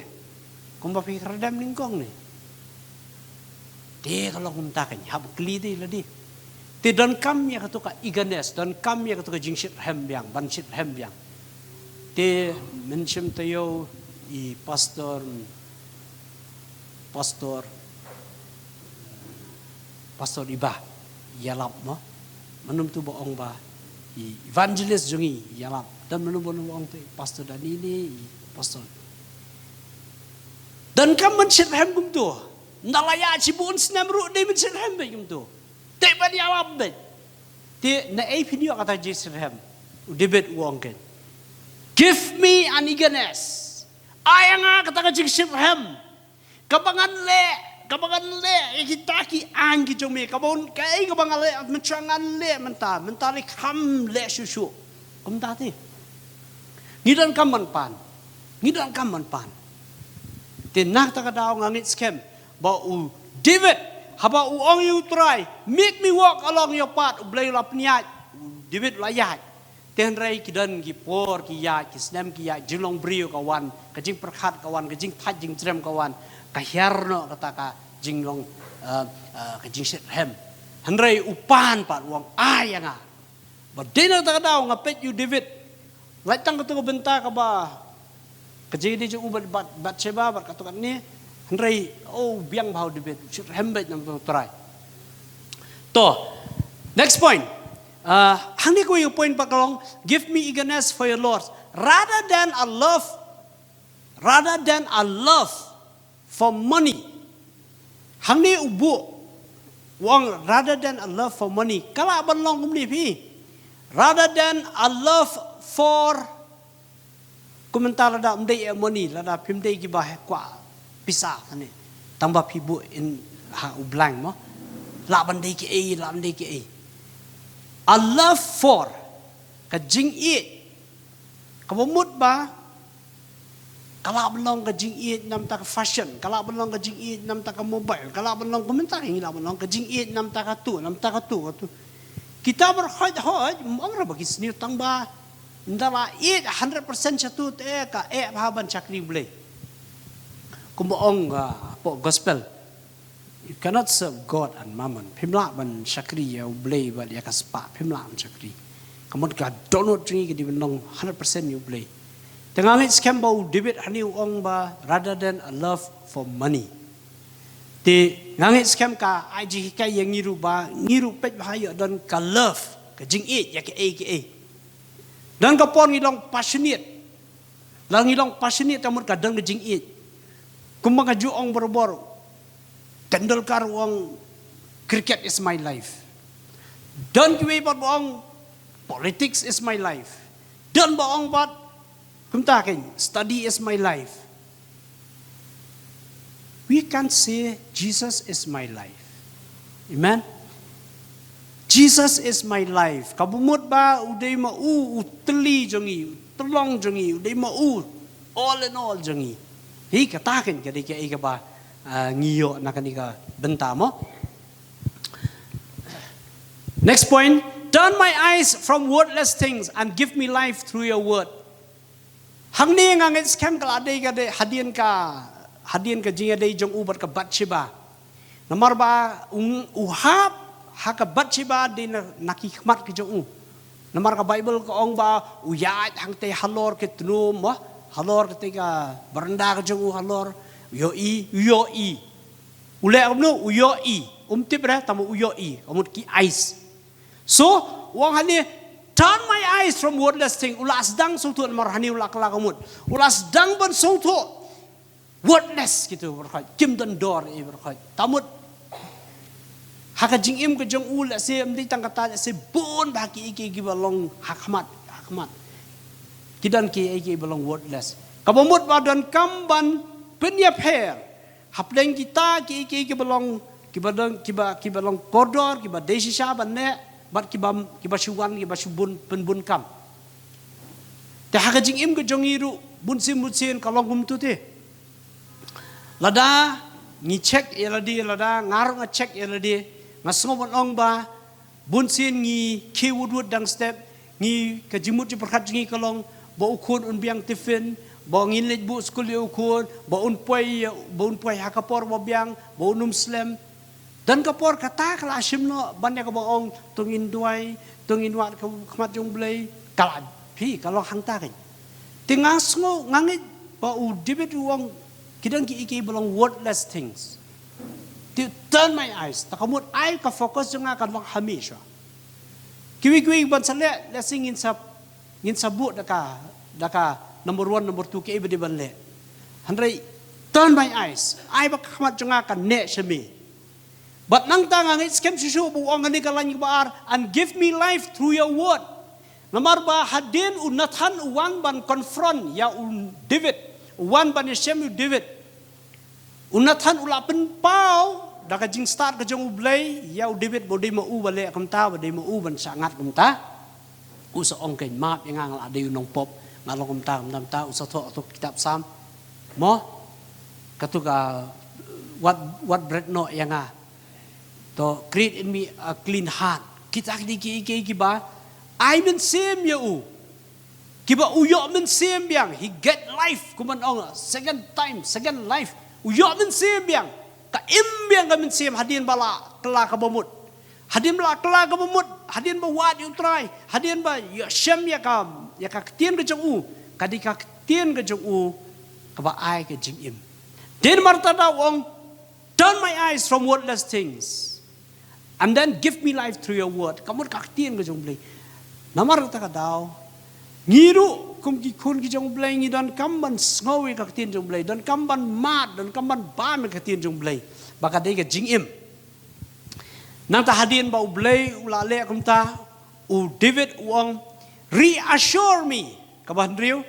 Kumba phi khyrdem nyngkong ne? Te ka long kumta, kan hap kylli te lade. Te donkam ïa kato ka eagerness, donkam ïa kato ka jingshitrhem biang, ban shitrhem biang. Te mynshem taïew i pastor, pastor, pastor iba ïalap mo. Mynno to ba ong ba i evangelist jong ngi ïalap. Don mynno ba ong te pastor Dani ne i pastor. Donkam ban shitrhem kumto. Nda la ïaid shibun snem ruh dei ban shitrhem beit kumto. Te ban ïalap beit. Te naei phin ïoh kata ka jingshitrhem? U David u ong, kan, give me an eagerness. Ai ïa nga kata ka jingshitrhem. Kaba ngan leh, kaba ngan leh ïa kita ki aiñ ki jong me. Kaba un, kaei kaba ngan leh, mynta ngan leh mynta, mynta leh kham leh shuh shuh. Kumta te. Ngi donkam ban pan. Ngi donkam ban pan. Te na kata ka daw nga ngeit skhem ba u David, haba u ong ïa u Trai, make me walk along your path, U Blei u la pynïaid, u David u la ïaid. Te hynrei ki don ki por ki ïaid, ki snem ki ïaid, jinglong briew ka wan, ka jingpyrkhat ka wan, ka jingthait jingjrem ka wan, ka hiar noh kata ka jinglong, eh, eh, ka jingshitrhem. Hynrei u pan pat u ong, ai ïa nga. Ba dei na kata ka daw nga peit ïa u David. Lait tang kato ka bynta kaba, ka jingïadei jong u bad, bad Bathsheba, bad kato katne. Hynrei, oh, biang bha u David, shitrhem beit namar u Trai. To, next point. Uh, hangne kawei ka point pat ka long, give me eagerness for your laws rather than a love, rather than a love for money. Hangne u buh, u ong rather than a love for money. Ka lah ban long kumne phi. Rather than a love for, kumta lada ym dei eh money, lada phim dei kiba heh kwah pisa kane. Tang ba phi buh in ha u blank mo. Lah ban dei kiei, lah ban dei kiei. A love for, ka jingïeit. Kaba mut ba ka lah ban long ka jingïeit namar ka fashion, ka lah ban long ka jingïeit namar ka mobile, ka lah ban long kumta, ka lah ban long ka jingïeit namar ka tu, namar ka tu, ka tu. Kita ba hoi hoi, ym ong ra ba ki sniew tang ba ynda la ïeit hundred percent sha tu te ka eh bha ban shakri Blei. Kumba ong ka pok gospel. You cannot serve God and mammon. Phim lah ban shakri ïa u Blei bad ïa ka spah, phim lah ban shakri. Ka mut ka dohnud jong ngi ka dei ban long hundred percent ïa u Blei. Te nga ngeit skhem ba u David hangne u ong ba rather than a love for money. Te nga ngeit skhem ka ai jinghikai ïa ngi ruh ba ngi ruh peit ba ha ïoh don ka love, ka jingïeit ïa kaei kaei. Don ka por ngi long passionate. Lada ngi long passionate, ka mut ka don ka jingïeit. Kumba nga ju ong barabor, Tendulkar u ong, cricket is my life. Don kiwei pat ba ong, politics is my life. Don ba ong pat, kumta kein, study is my life. We can say, Jesus is my life. Amen. Jesus is my life. Kaba mut ba u dei ma u u tylli jong ngi, u tyllong jong ngi, u dei ma u all in all jong ngi. Hi kata kein ka dei kaei kaba, ah, ngi ïoh na kane ka bynta mo. Next point, turn my eyes from worthless things and give me life through your word. Hangne nga ngeit skhem ka la dei ka dei hadien ka, hadien ka jingïadei jong u bad ka Bathsheba. Namar ba u, u hap ha ka Bathsheba dei na, na ki khmat ki jong u. Namar ka Baibl ka ong ba u ïaid hangtei halor ki tnum, halor katei ka baranda ka jong u halor, u ïohi, u ïohi. U leh kumno, u ïohi. Um tip re, tang ba u ïohi, ka mut ki eyes. So, U ong hangne, "Turn my eyes from worthless thing." U la sdang sngewthuh namar hangne u la kylla ka mut. U la sdang ban sngewthuh. Worthless kito baroh khoit. Kim don dor ïa baroh khoit. Te mut ha ka jingim ka jong u lehse ym dei tang kata, lehse bun bah kiei kiei kiba long ha khmat, ha khmat. Ki don kiei kiei ba long worthless. Kaba mut ba donkam ban pynïapher hapdeng kita kiei kiei kiba long, kiba don, kiba, kiba long kordor, kiba dei shisha ban leh, bad kiba, kiba shu wan, kiba shu bun, pynbun kam. Te ha ka jingim ka jong ngi ruh, bunsien bunsien ka long kumto te. Lada ngi check ïa lade, lada nga ruh nga check ïa lade, nga sngew ban ong ba bunsien ngi khie wut wut dang step, ngi, ka jingmut jingpyrkhat jong ngi ka long ba u khun un biang tiffin, ba ngin leit buh skul ïa u khun, ba un poi, ba un poi ha ka por ba biang, ba un ym slem. Don ka por kata ka la shim noh ban ïa kaba ong, to ngin duwai, to ngin wad ka khmat jong U Blei. Ka la, phi, ka long hangta kein. Te nga sngew, nga ngeit ba u David u ong, ki don kiei kiei ba long worthless things. Te turn my eyes, te ka mut ai ka focus jong nga ka long ha me shuwa. Kiwei kiwei ban sa leh, lehse ngin sa, ngin sa buh da ka, da ka number one, number two, kiei ba dei ban leh. Hynrei turn my eyes, ai ba ka khmat jong nga ka neh sha me. Bad nangta nga ngeit skhem shuh shuh ba u ong kane ka lain kaba ar, "And give me life through your word." Namar ba hadien u Nathan u wan ban confront ïa u David, u wan ban ïashem ïa u David, u Nathan u la pynpaw da ka jingstad ka jong U Blei ïa u David, ba dei ma u ba leh kumta, ba dei ma u ban shah ngat kumta. U sa ong kein, "Map ïa nga, nga la dei u nongpop, nga long kumta, kumta, kumta." U sa thoh, thoh kitab Salm. Mo? Katu ka, "Wat, wat bret noh ïa nga. To create in me a clean heart." Kita ki dei kiei kiei kiba ai mynsiem ïa u. Kiba u ïoh mynsiem biang, he get life, kumba ong, second time, second life. U ïoh mynsiem biang, ka im biang ka mynsiem hadien ba la kylla kaba mut. Hadien ba la kylla kaba mut, hadien ba wad ïa U Trai, hadien ba ïashem ïa ka, ïa ka ktien ka jong u, ka dei ka ktien ka jong u kaba ai ka jingim. Te namar kata u ong, "Turn my eyes from worthless things, and then give me life through your word." Ka mut ka ktien ka jong U Blei. Namar kata ka daw, ngi ruh kum ki khun ki jong U Blei ngi donkam ban sngew ïa ka ktien jong U Blei, donkam ban mad, donkam ban bam ïa ka ktien jong U Blei, ba ka dei ka jingim. Nangta hadien ba U Blei u la leh kumta, u David u ong, "Reassure me." Kaba hynriew,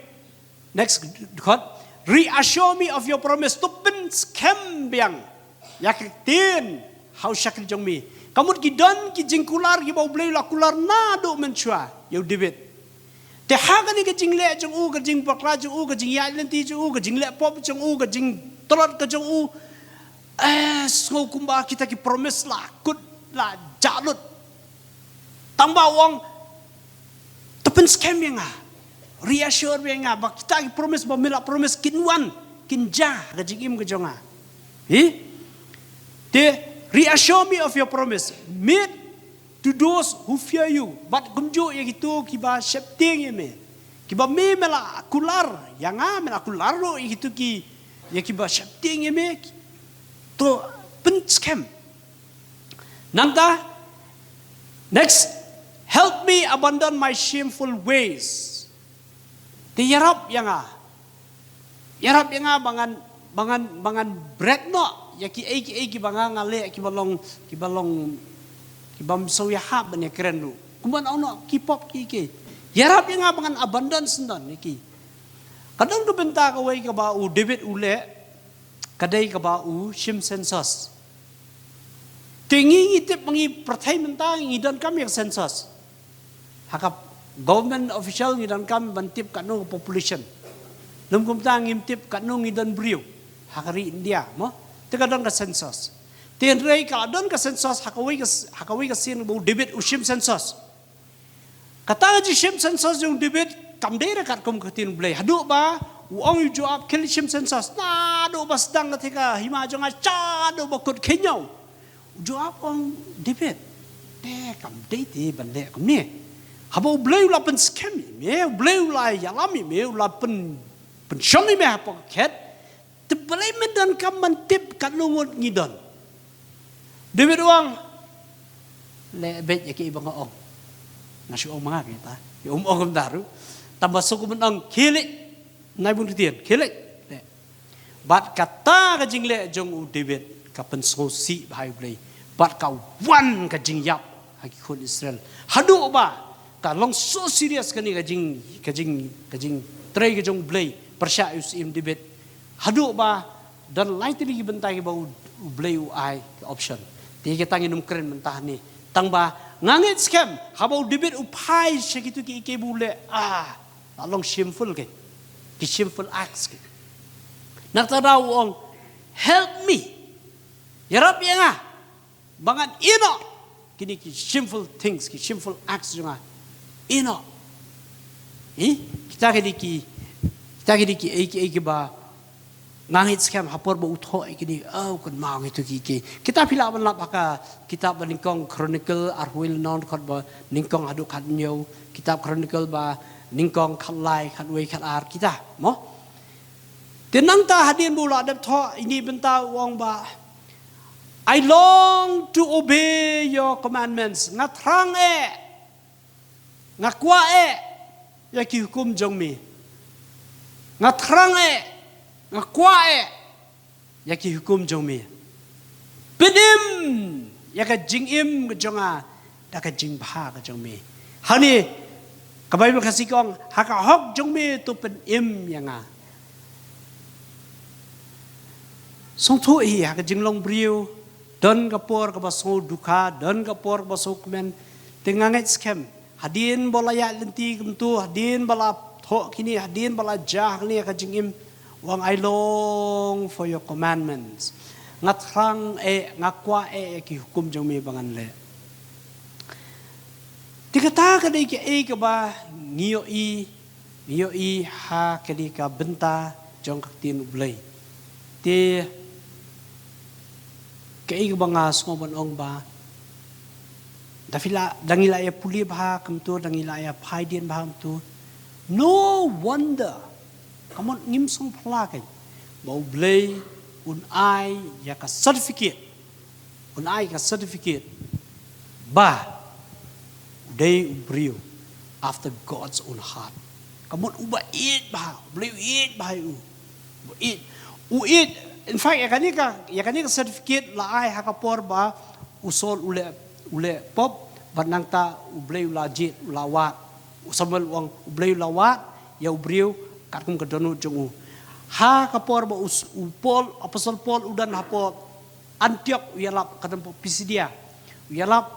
next dkhot, "Reassure me of your promise." To pynskhem biang ïa ka ktien ha u shakri jong me. Ka mut ki don ki jingkular kiba U Blei u la kular naduh mynshuwa ïa u David. Te ha kane ka jingleh jong u, ka jingbakla jong u, ka jingïaid lynti jong u, ka jingleh pop jong u, ka jingtlot ka jong u, eh, sngew kumba kita ki promise la kut, la jah lut. Tang ba u ong, "To pynskhem ïa nga, reassure ïa nga ba kita ki promise ba me la promise kin wan, kin jia ha ka jingim ka jong nga." Hi? Te, "Reassure me of your promise. Made to those who fear you." Bad kumjuh ïa kito kiba sheptieng ïa me. Kiba me, me la kular ïa nga, me la kular ruh ïa kito ki, ïa kiba sheptieng ïa me. To pynskhem. Nangta, next, "Help me abandon my shameful ways." Te ïarap ïa nga. Ïarap ïa nga ba ngan, ba ngan, ba ngan bret noh ïa kiei kiei kiba nga nga leh kiba long, kiba long, kibym sngewbha ban ïakren ruh. Kumba ong noh, ki pop kiei kiei. Ïarap ïa nga ba ngan abandon syndon ïa ki. Ka don ka bynta kawei kaba u David u leh, ka dei kaba u shim census. Te ngi, ngi tip ba ngi pyrthei mynta ngi donkam ïa ka census. Ha ka government official ngi donkam ban tip katno ka population. Lym kumta ngim tip katno ngi don briew ha ka ri India, mo? Te ka don ka census. Te hynrei ka la don ka census ha kawei ka, ha kawei ka sien ba u David u shim census. Kata ka jingshim census jong u David kam dei re katkum ka ktien Blei. Haduh ba u ong ïa u Joab, khie leit shim census. Naduh ba sdang kata ka hima jong nga shaduh ba kut khynñiaw. U Joab u ong, David, te kam dei te ban leh kumne. Haba u Blei u la pynskhem ïa me, u Blei u la ïalam ïa me, u la pyn, pynshong ïa me hapoh ka khet. Te balei me donkam ban tip katno ngut ngi don? David u ong, leh beit ïa kiei ba nga ong. Nga shu ong ma nga kita. Ym ong kumta ruh. Tangba shu kumno ong khie leit. Nai bun ktien, khie leit. Bad kata ka jingleh jong u David ka pynsngewsih bha ïa u Blei. Bad ka wan ka jingïap ha ki khun Israel. Haduh ba ka long so serious kane ka jing, ka jing, ka jingtrei ka jong u Blei pyrshah ïa u Syiem David. Haduh ba don lai tylli ki bynta kiba u, u Blei u ai ka option. Te kita ngin ym kren mynta hangne. Tangba nga ngeit skhem haba u David u phai sha kitu ki, ki ba u leh, ah, la long shameful ki, ki shameful acts ki. Nangta da u ong, "Help me." Ïarap ïa nga ba ngan ïehnoh kine ki shameful things, ki shameful acts jong nga. Ïehnoh. Hi, kita kine ki, kita kine ki, ei, ei, kiba nga ngeit skhem ha por ba u thoh ïa kine, oh, kynmaw ngi tu ki, ki. Kita phi lah ban lap ha ka kitab ba nyngkong Chronicle, arphew wei lynnong, dkhot ba nyngkong haduh khathynñiew, kitab Chronicle ba nyngkong, khatlai, khatwei, khatar, kita, mo? Te nangta hadien ba u la dep thoh ine i bynta u ong ba, "I long to obey your commandments." Nga thrang eh, nga kwah eh ïa ki hukum jong me. Nga thrang eh, nga kwah eh ïa ki hukum jong me. Pynim ïa ka jingim ka jong nga da ka jingbha ka jong me. Hangne ka Baibl Khasi ka ong, "Ha ka hok jong me to pynim ïa nga." Sngewthuh hi ha ka jinglong briew, don ka por kaba sngewdukha, don ka por kaba sngewkmen. Te nga ngeit skhem hadien ba la ïaid lynti kumtu, hadien ba la thoh kine, hadien ba la jia kane ka jingim, u ong, "I long for your commandments." Nga thrang eh, nga kwah eh ïa ki hukum jong me ba ngan leh. Te kata ka dei kaei kaba ngi ïohi, ngi ïohi ha kane ka bynta jong ka ktien U Blei. Te kaei kaba nga sngew ban ong ba, da phi la, da ngi la ïa pule bha kumtu, da ngi la ïa phai dien bha kumtu. No wonder. Ka mut ngim sngewphylla kein ba U Blei un ai ïa ka certificate. Un ai ka certificate ba u dei u briew after God's own heart. Ka mut uba ïeit bha, U Blei u ïeit bha ïa u. U ïeit, u ïeit. In fact, ïa kane ka, ïa kane ka certificate la ai ha ka por ba u Saul u leh, u leh pop, bad nangta U Blei u la jied, u la wad. U Samuel u ong, U Blei u la wad ïa u briew katkum ka dohnud jong u. Ha ka por ba u, u Paul, Apostol Paul u don hapoh Antiok, u ïalap, ka don hapoh Pisidia. U ïalap,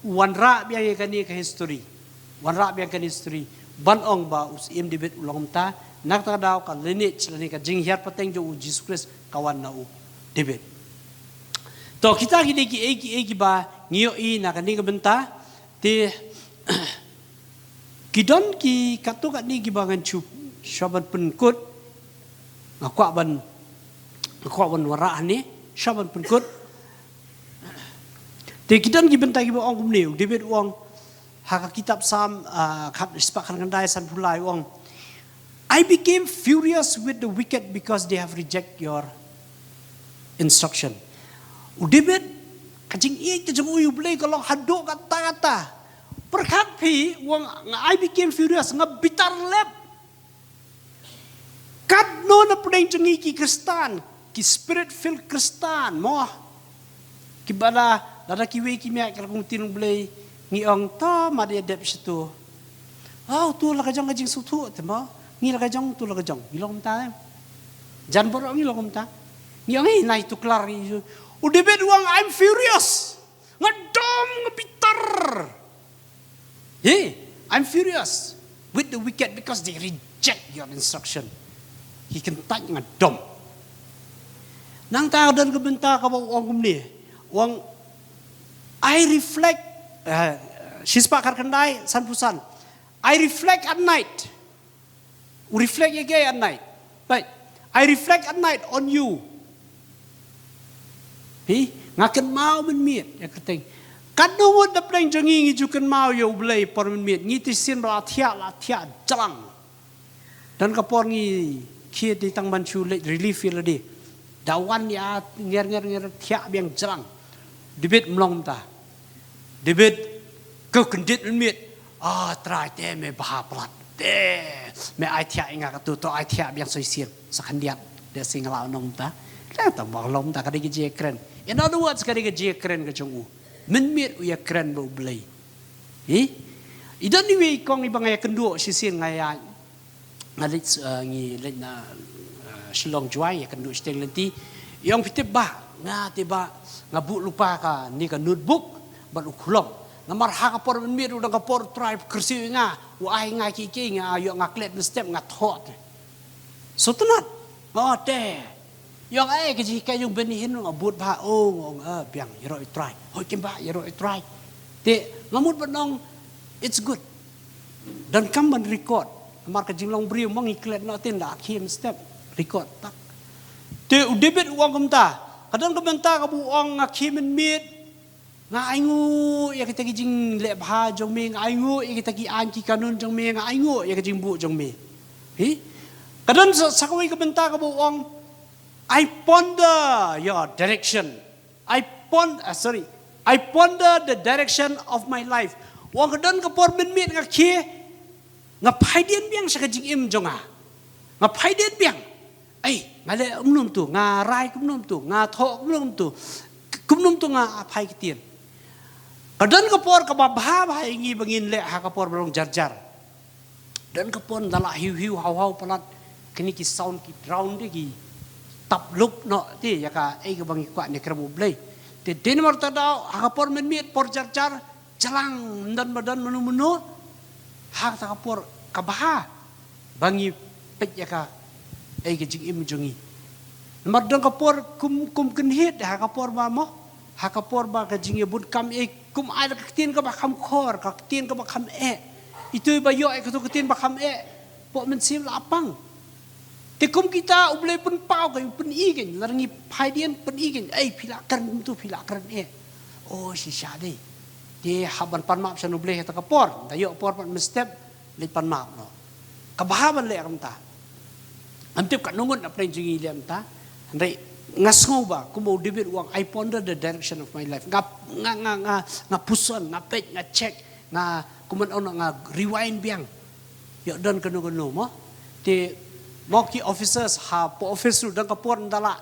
u wanrah biang ïa kane ka history. Wanrah biang kane history. Ban ong ba u Syiem David u long kumta, na kata ka daw ka lineage lane ka jinghiar pateng jong u Jisu Khrist ka wan na u David. To kita ki dei kiei kiei kiba ngi ïohi na kane ka bynta, te ki don ki katto katne kiba ngan shu, shu ban pynkut. Nga kwah ban, nga kwah ban wanrah hangne, shu ban pynkut. Te ki don ki bynta kiba ong kumne, u David u ong ha ka kitab Salm, ah, khat, shispah khatkhyndai, sanphew lai, u ong, "I became furious with the wicked because they have reject your instruction." U David, ka jingïeit ka jong u ïa U Blei ka long haduh katta katta. Pyrkhat phi, u ong, "I became furious, nga bitar lep." Katno na pdeng jong ngi ki Khristan, ki spirit filled Khristan, mo. Kiba la, lada kiwei ki miat ki la kong ktien U Blei, ngi ong, "To, ma dei dep shitu." Oh, tu la ka jong ka jingsngewthuh te mo. Ngi la ka jong, tu la ka jong. Ngi long kumta, eh. Jan baroh ngi long kumta. Ngi ong, "Eh, nai tu klar ngi." U David u ong, "I'm furious." Nga dom, nga bitar. Hey, I'm furious with the wicked because they reject your instruction. Ki kyntait, nga dom. Nangta don ka bynta kaba u ong kumne. U ong, "I reflect," eh, shispah khatkhyndai, sanphew san. "I reflect at night." U reflect ïa kiei at night? Right. "I reflect at night on you." Hi, nga kynmaw mynmiet ïa ka kyrteng. Katno ngut na pdeng jong ngi ngi ju kynmaw ïa U Blei por mynmiet, ngi te shisien ba la thiah, la thiah jlang. Don ka por ngi khie dei tang ban shu leit relief ïa lade. Da wan ïa nger nger nger thiah biang jlang. David ym long kumta. David ka kyndit mynmiet. Ah, Trai, te me bha palat. Te me ai thiah ïa nga katu, to ai thiah biang soi sien. Sa khyndiat. Te sing la nong ta. Te ta bang lom ta ka dei ka jingkren. In other words, ka dei ka jingkren ka jong u. Mynmiet u ïakren bad U Blei. Hi? I don iwei i kong iba nga ïakynduh shisien nga ïa nga leit, eh, ngi leit na, eh, Shillong Jowai ïakynduh shiteng lynti. I ong, phi tip Bah, nga te Bah, nga buh lypa kane ka notebook bad u khlong. Namar ha ka por mynmiet u dang ka por Trai kyrsiew ïa nga, u ai nga kiei kiei, nga ïoh nga klet mynstep nga thoh te. Sngewtynnat. Oh te. I ong, eh, ka jinghikai jong Benny Hinn nga bud bha, oh, nga ong, eh, biang, ïaroh ïa u Trai. Hooid keiñ Bah, ïaroh ïa u Trai. Te nga mut ban ong, it's good. Donkam ban record. Namar ka jinglong briew mo ngi klet noh te, ynda khie mynstep record tak. Te u David u ong kumta, ka don ka bynta kaba u ong, nga khie mynmiet, nga ainguh ïa kita ki jingleh bha jong me, nga ainguh ïa kita ki aiñ ki kanun jong me, nga ainguh ïa ka jingbuh jong me. Hi? Ka don sa, sa kawei ka bynta kaba u ong, I ponder your direction. I pon-, ah, sorry. I ponder the direction of my life. U ong, ka don ka por mynmiet nga khie, nga phaidien biang sha ka jingim jong nga. Nga phaidien biang. Ai, nga leh kumno kumtu, nga rai kumno kumtu, nga thoh kumno kumtu. Kumno kumtu nga phai ktien. Ka don ka por kaba bha bha ïa ngi ba ngin leh ha ka por ba long jar jar. Don ka por ynda la hiu hiu haw haw palat, kine ki sound ki drown te, ki tap lup noh te ïa kaei kaba ngi kwah ne kren U Blei. Te dei namar kata ka daw ha ka por mynmiet, por jar jar, jalang, ym don ba don mano mano. Ha kata ka por kaba bha ba ngi peit ïa kaei ka jingim jong ngi. Namar don ka por kum, kum kynhied ha ka por ba mo, ha ka por ba ka jingïabud kam, eh, kum ai la ka ktien kaba kham khor, ka ktien kaba kham eh. Itu iba ïoh ïa kato ka ktien ba kham eh, pok mynsiem la pang. Te kum kita U Blei pynpaw ka, u pyni ka, lada ngi phaidien pyni ka, ei, phi lah kren kumtu, phi lah kren eh. Oh, shisha dei. Te hap ban pan map sha U Blei ha kata ka por, ynda ïoh por pat mynstep, leit pan map noh. Kaba bha ban leh kumta. Ngam tip katno ngut na pdeng jong ngi leh kumta. Hynrei nga sngew ba kumba u David u ong, I ponder the direction of my life. Nga, nga, nga, nga, nga puson, nga peit, nga check, nga, kumno, nga rewind biang. Ïoh don kano kano mo. Te mo ki officers hapoh office ruh don ka por ynda la,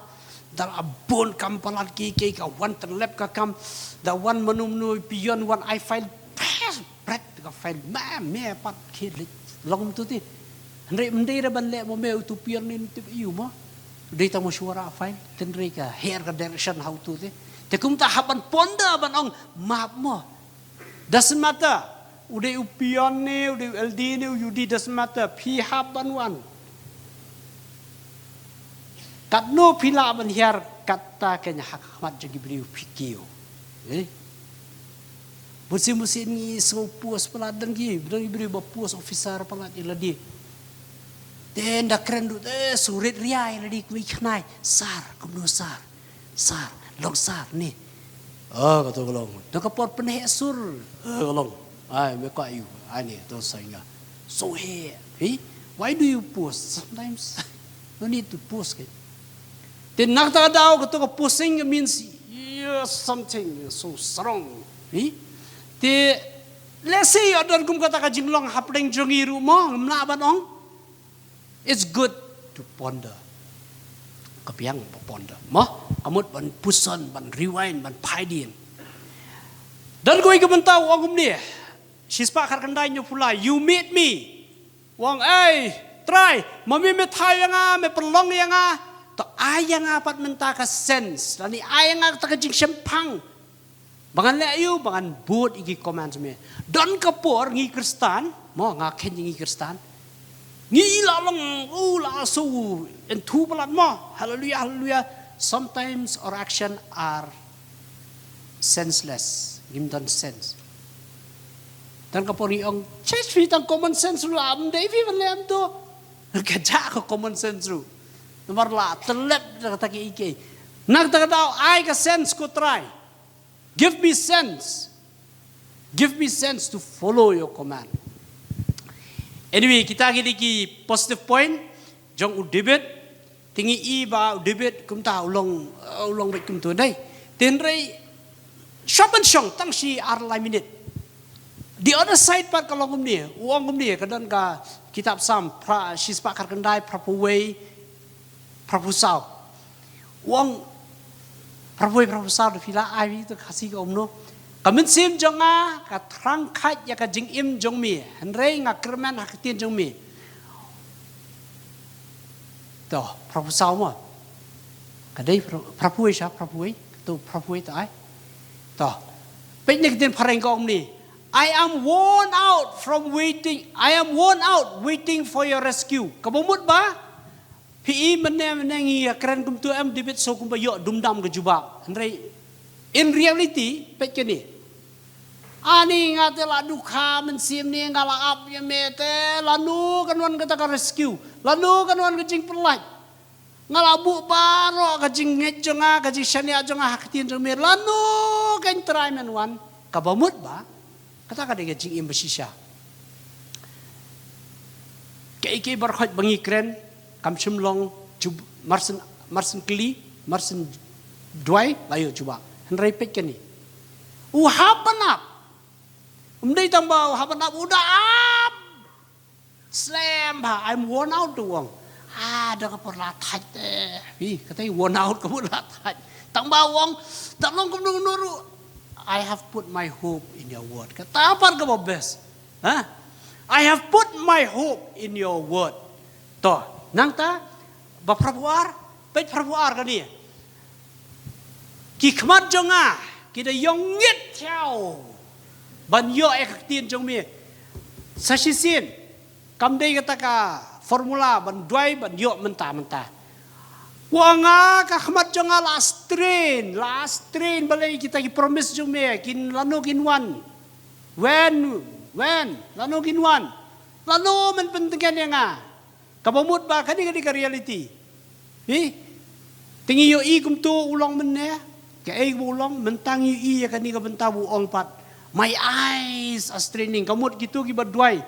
ynda la bun kam palat, ki, ki, ka wan tyllep ka kam, da wan mano mano, peon wan ai file, pres, pret ka file, ma, me pat khie leit long kumtu te. Hynrei ym dei re ban leh mo me, utu peon ne, tip ïa u mo. Dei tang mashwara file, hynrei ka her ka direction ha utu te. Te kumta hap ban ponder ban ong map mo. Doesn't matter. U dei u peon ne, u dei u L D ne, u U D, doesn't matter. Phi hap ban wan. Katno phi lah ban hiar, kata kein ha khmat jong ki briew phi kiew. Eh? Bunsien bunsien ngi sngew post palat, don ki, don ki briew ba post officer palat ïa lade. Te ynda kren ruh te sngew rit ria ïa lade, kumne khnai. Sir, kumno sir? Sir, long sir ne. Ah, kato ka long. Don ka por pynheh sur. Ah, ka long. Ai, me kwah ïa u. Ai ne, to sa ïa nga. So heh. Hey, why do you post? Sometimes no need to post, kan. Te na kata ka daw, kato ka posting means, yes, something so strong. Hey? Te lehse ïoh don kum kata ka jinglong hapdeng jong ngi ruh mo, ngam lah ban ong. It's good to ponder. Ka biang ba ponder. Mo, ka mut ban puson, ban rewind, ban phaidien. Don kawei ka bynta u ong kumne. Shispah khatkhyndai hynñiewphew lai, you made me. U ong, ei, Trai, ma me me thaw ïa nga, me pynlong ïa nga. To ai ïa nga pat mynta ka sense, lane ai ïa nga kata ka jingshemphang. Ba ngan leh aïu, ba ngan bud ïa ki command jong me. Don ka por ngi Khristan, mo, nga kheiñ ngi Khristan. Ngi la long, u la su, enthu palat mo. Hallelujah, hallelujah. Sometimes our action are senseless. Ngim don sense. Don ka por ngi ong, church phi tang common sense ruh la, ym dei phi ban leh kumto. Ka jah ka common sense ruh. Namar la tyllep da kata kiei kiei. Na kata ka daw ai ka sense ko Trai. Give me sense. Give me sense to follow your command. Anyway, kita ki dei ki positive point jong u David. Te ngi i ba u David kumta u long, u long beit kumto dei. Te hynrei shwa ban shong tang shi ar lai minit. The other side pat ka long kumne, u ong kumne, ka don ka kitab Salm, phra, shispah khatkhyndai, phraphew wei, phraphew saw. U ong, phraphew wei, phraphew saw, da phi la ai, to Khasi ka ong kumno. Ka mynsiem jong nga, ka thrang khat ïa ka jingim jong me, hynrei nga kyrmen ha ka ktien jong me. To, phraphew saw mo. Ka dei phra-, phraphew wei sha, phraphew wei, to, phraphew wei to ai. To. Peit ne ka ktien phareng ka ong kumne. I am worn out from waiting. I am worn out waiting for your rescue. Kaba mut ba phi i mynne mynne ngi ïa kren kumtu em David, so kumba ïoh dum dam ka jubab. Hynrei in reality, peit kane. Ani nga te la dukha mynsiem ne nga la ap ïa me te, lano kan wan kata ka rescue, lano kan wan ka jingpyllait. Nga la buh baroh ka jingngeit jong nga, ka jingshaniah jong nga ha ka ktien jong me, lano kan Trai men wan. Kaba mut ba kata ka dei ka jingim ba shisha. Kaei kaei baroh ba ngi kren, kam shym long jub-, marshen, marshen kylli, marshen duwai la ïoh jubab. Hynrei peit kane. U hap ban ap. Um dei tang ba u hap ban ap, u da ap slem bha, I'm worn out, u ong. Ah, da ka por la thait te. Hi, kata i worn out ka por la thait. Tang ba u ong, da long kumno kumno ruh, I have put my hope in your word. Kata pat kaba best. Ha? I have put my hope in your word. To, nangta, ba phraphew ar, peit phraphew ar kane. Ki khmat jong nga ki da ïong ngit thiaw ban ïoh ïa ka ktien jong me. Sa shisien, kam dei kata ka formula ban duwai ban ïoh mynta mynta. Wa nga ka khmat jong nga la strain, la strain, balei kita ki promise jong me kin lano kin wan. When, when, lano kin wan. Lano men pyntngen ïa nga. Kaba mut ba kane ka dei ka reality. Hi? Te ngi ïohi kumto u long mynne. Kaei ba u long, mynta ngi ïohi ïa kane ka bynta ba u ong pat. My eyes are straining. Ka mut kito kiba duwai.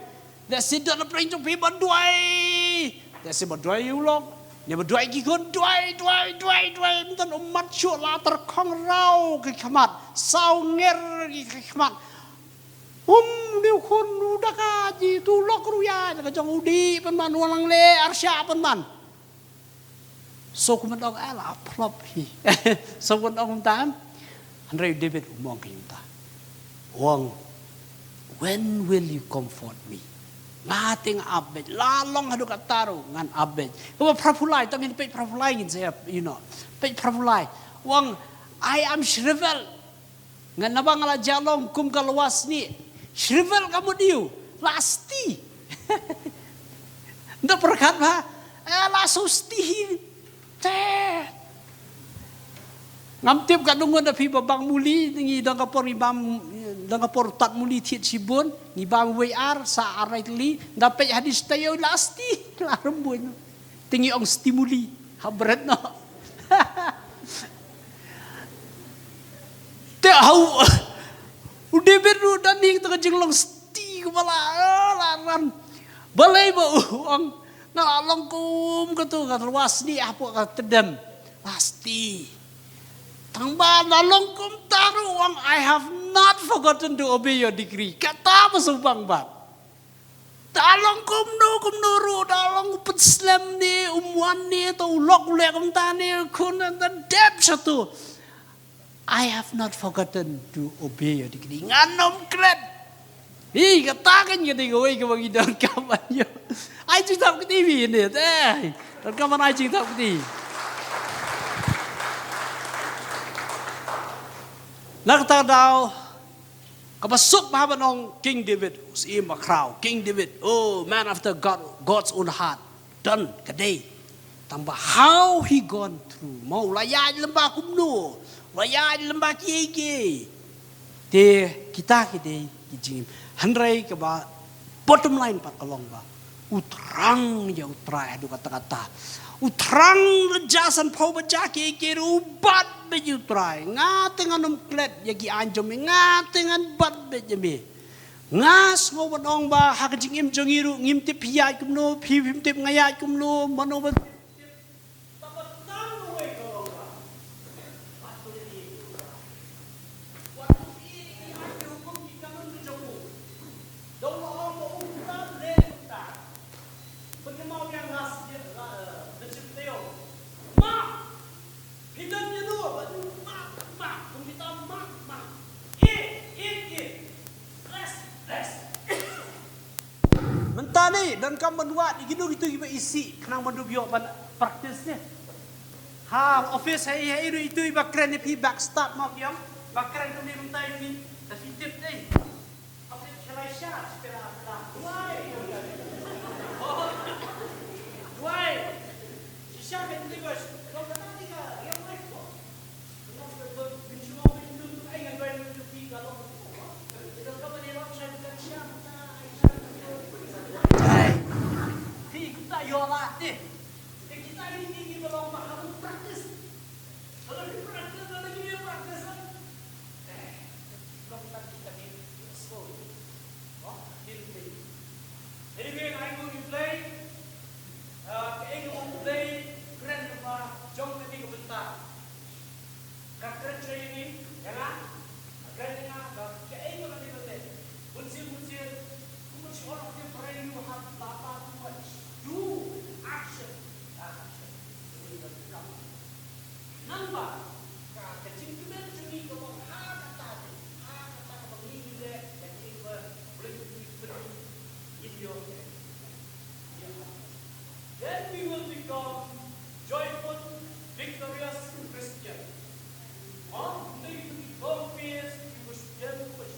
Lehse don na pyrshah jong phi ba duwai. Lehse ba duwai u long. Ne ba duwai ki khun duwai, duwai, duwai, duwai. Mynta um mat shuh la tyrkhong raw ki khmat. Saw nger ki khmat. Um, ne u khun u da ka ji tu lok ruh ïa, ka jong u dih pynban, u lang leh arshah pynban. So kumno ong, eh, la phlop hi. So kumno ong tam. Hynrei David u ong kumta. U ong, when will you comfort me? Nga te nga ap beit, la long haduh katta ruh ngan ap beit. Kaba phraphew lai, tang ngin peit phraphew lai ngin sa ïa, you know. Peit phraphew lai. U ong, I am shriveled. Nga naba nga la jah long kum ka lwar snieh. Shrivel ka mut ïa u. La sti. Nda pyrkhat ba. Eh, la so sti hi. Te. Ngam tip ka dong da phi ba bam muli, ngi dang ka por ngi bam, dang ka por tad muli thied shibun, ngi bam wei ar, sa ar lai tylli, nda peit hadien sa ïa u la sti, la rembun. Te ngi ong sti muli, ha bret noh. Te hau, u David ruh da ning te ka jinglong sti kumba la, la ran. Balei ba u ong, nga la long kum katu ka lwar snieh hapoh ka tdem. La sti. Tang ba la long kumta ruh u ong, I have not forgotten to obey your decree. Kata ba sngewbang bha. Da long kumno kumno ruh, da long u pynslem ne, um wan ne, to u lok u leh kumta ne, khun da dep shatu. I have not forgotten to obey your decree. Ngan ym klet. Hi, kata kan ka dei kawei kaba ngi donkam ban ïoh. Ai jingthap kti hi ne, eh. Donkam ban ai jingthap kti. Na kata ka daw, kaba suk bha ban ong King David, u syiem bakhraw, King David, oh, man after God, God's own heart. Don, ka dei. Tang ba how he gone through. Mo, u la ïaid lem bad kumno. U la ïaid lem bad kiei kiei. Te kita ki dei ki jingim. Hynrei kaba bottom line pat ka long ba u thrang ïa u Trai haduh katta katta. U thrang la ja sanphew baje kiei kiei ruh u bat beit ïa u Trai. Nga te ngan ym klet ïa ki aiñ jong me. Nga te ngan bat beit ïa me. Nga sngew ban ong ba ha ka jingim jong ngi ruh ngim tip phi ïaid kumno, phi phim tip nga ïaid kumno, mano ba. Wat u ïa ki aiñ ki hukum ki kanun ki jong u. ban wad ïa kino kito kiba isih khnang ban dup ïoh ban practice ne. Ha office ha i ha i ruh ito iba kren ïa phi backstab ma phi ong. Ba kren kumne mynta ïa phi. Ta phi tip dei. Office khlai sha, sha la la. Duwai. Duwai. Shisha kan tiba. Long kata tiga. Yang mai ko. Anyway, ai nguh ïa U Blei, ah, kaei kaba U Blei u kren lyngba jong kane ka bynta. Ka kren sha ïa ngi, ïa nga, ka kren ïa nga, ka, kaei kaba ngi leh. Bunsien, bunsien, kumba shu ong ha ka Hebru, you have blah, blah, too much. Do action. Ah, action. Nangba, ka, ka jingkmen jong ngi ka long ha kata, ha kata kaba ngi leh, ka jingkmen, boleh ngi kmen, in your hand. Then we will become joyful, victorious Christian. Huh? Hindi, hindi, don't fear, you will still push.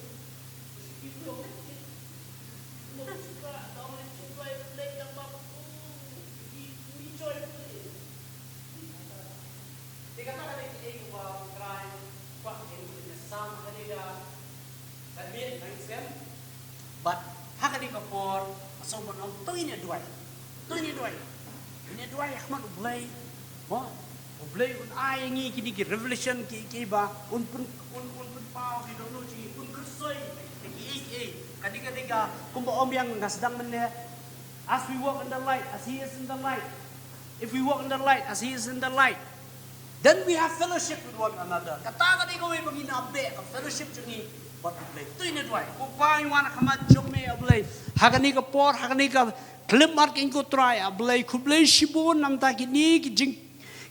But ha kane ka por, nga sngewbha ban ong, to ngin ïa duwai. To ngin ïa duwai. Ngin ïa duwai ha khmat U Blei. Mo, U Blei un ai ïa ngi kine ki revelation ki, kiba un pyn, un, un pynpaw ki dohnud jong ngi, un kyrsoi ïa kiei kiei. Ka dei ka, dei ka, kumba ong biang nga sdang mynne. As we walk in the light, as he is in the light. If we walk in the light, as he is in the light, then we have fellowship with one another. Kata ka dei kawei ba ngin ap beh, ka fellowship jong ngi bad U Blei. To ngin ïa duwai. Ko Pa, ngi wan ha khmat jong me, A Blei. Ha kane ka por, ha kane ka khyllipmat, ko Trai, A Blei, khublei shibun namar kine ki jing,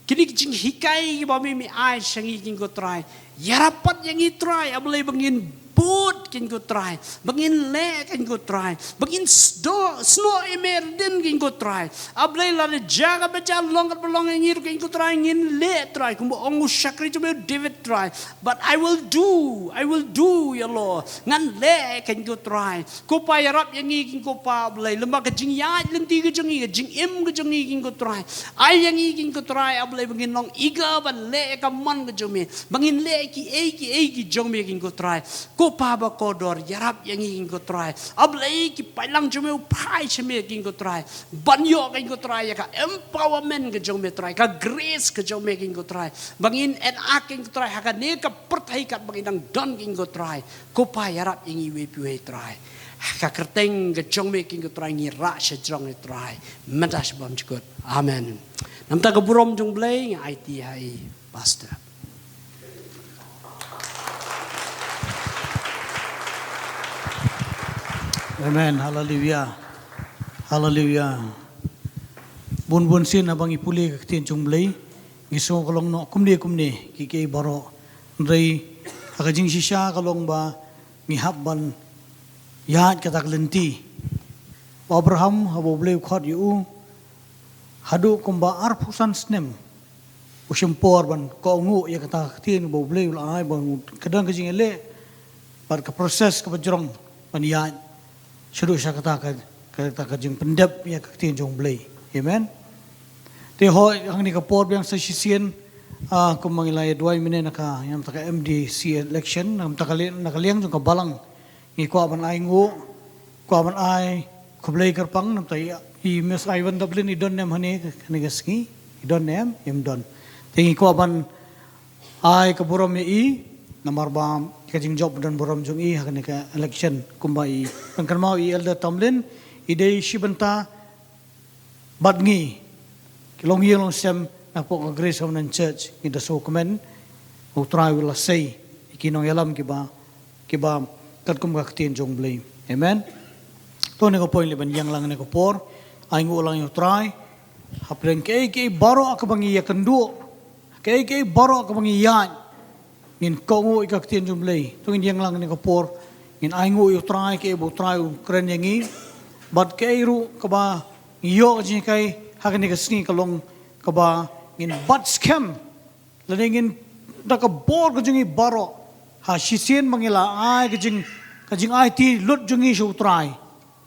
kine ki jinghikai kiba me, me ai sha ngi, ko Trai. Ïarap pat ïa ngi Trai, A Blei, ba ngin bud, ko Trai, ba ngin leh, ko Trai, ba ngin snoh, snoh ïa me ardin, ko Trai. A Blei, lada jaka ba jaka long katba long ïa ngi ruh, ko Trai, ngin leh Trai, kumba ong u shakri jong me u David Trai. But I will do, I will do, ïa lo, ngan leh, ko Trai. Ko Pa, ïarap ïa ngi, ko Pa, A Blei, lyngba ka jingïaid lynti ka jong ngi, ka jingim ka jong ngi, ko Trai. Ai ïa ngi, ko Trai, A Blei, ba ngin long eager ban leh ka mon ka jong me, ba ngin leh kiei kiei ki jong me, ko Trai. Ko Pa bakordor, ïarap ïa ngi, ko Trai. A Blei, ki paidlang jong me u phai sha me, ko Trai. Ban ïoh, ko Trai, ïa ka empowerment ka jong me Trai, ka grace ka jong me, ko Trai. Ba ngin enact, ko Trai, ha kane ka pyrthei katba ngi dang don, ko Trai. Ko Pa, ïarap ïa ngi iwei pa iwei Trai. Ha ka kyrteng ka jong me, ko Trai, ngi rah sha jrong, ko Trai. Mynta sha bymjukut. Amen. Namar ka burom jong U Blei, nga aiti ha i Pastor. Amen. Haleluya. Haleluya. Bun bun sien haba ngi pule ka ktien jong U Blei, ngi sngew ka long noh kumne kumne kiei kiei baroh. Hynrei ha ka jingshisha ka long ba ngi hap ban ïaid kata ka lynti. U Abraham, haba U Blei u khot ïa u, haduh kumba arphew san snem u shim por ban kohnguh ïa kata ka ktien ba U Blei u la ai, ba ka don ka jingïaleh bad ka process kaba jrong ban ïaid shaduh sha kata ka, kata ka jingpyndep ïa ka ktien jong U Blei. Amen. Te hooid, hangne ka por biang sa shisien, ah, kumba ngi la ïa duwai mynne na ka, ïa kata ka M D C election, na kata ka liang, na ka liang jong ka balang. Ngi kwah ban ai nguh, kwah ban ai khublei kyrpang, namar i, i Miss Ivan Dublin i don ne em hangne, hangne ka sngi, i don ne em, im don. Te ngi kwah ban ai ka burom ïa i, namar ba ka jingjop don burom jong i, ha kane ka election, kumba i pynkynmaw i Elder Tomlin, i dei shi bynta, bad ngi, ki longïing longsem, napoh ka Grace Covenant Church, ngi da sngewkmen, U Trai u la sei, ïa ki nongïalam kiba, kiba, katkum ka ktien jong U Blei. Amen. To ne ka point leh ban ïeng lang ne ka por, ai nguh lang ïa U Trai, hapdeng kiei kiei baroh kaba ngi ïakynduh, kiei kiei baroh kaba ngi ïaid, ngin kohnguh ïa ka ktien jong U Blei. To ngin ïeng lang ne ka por, ngin ai nguh ïa U Trai, kiei ba U Trai u kren ïa ngi. Bad kiei ruh kaba Ngi ïoh ka jinghikai ha kane ka sngi ka long kaba ngin bat skhem lane ngin da ka bor ka jong ngi baroh ha shisien ba ngi la ai ka jing ka jingaiti lut jong ngi sha U Trai.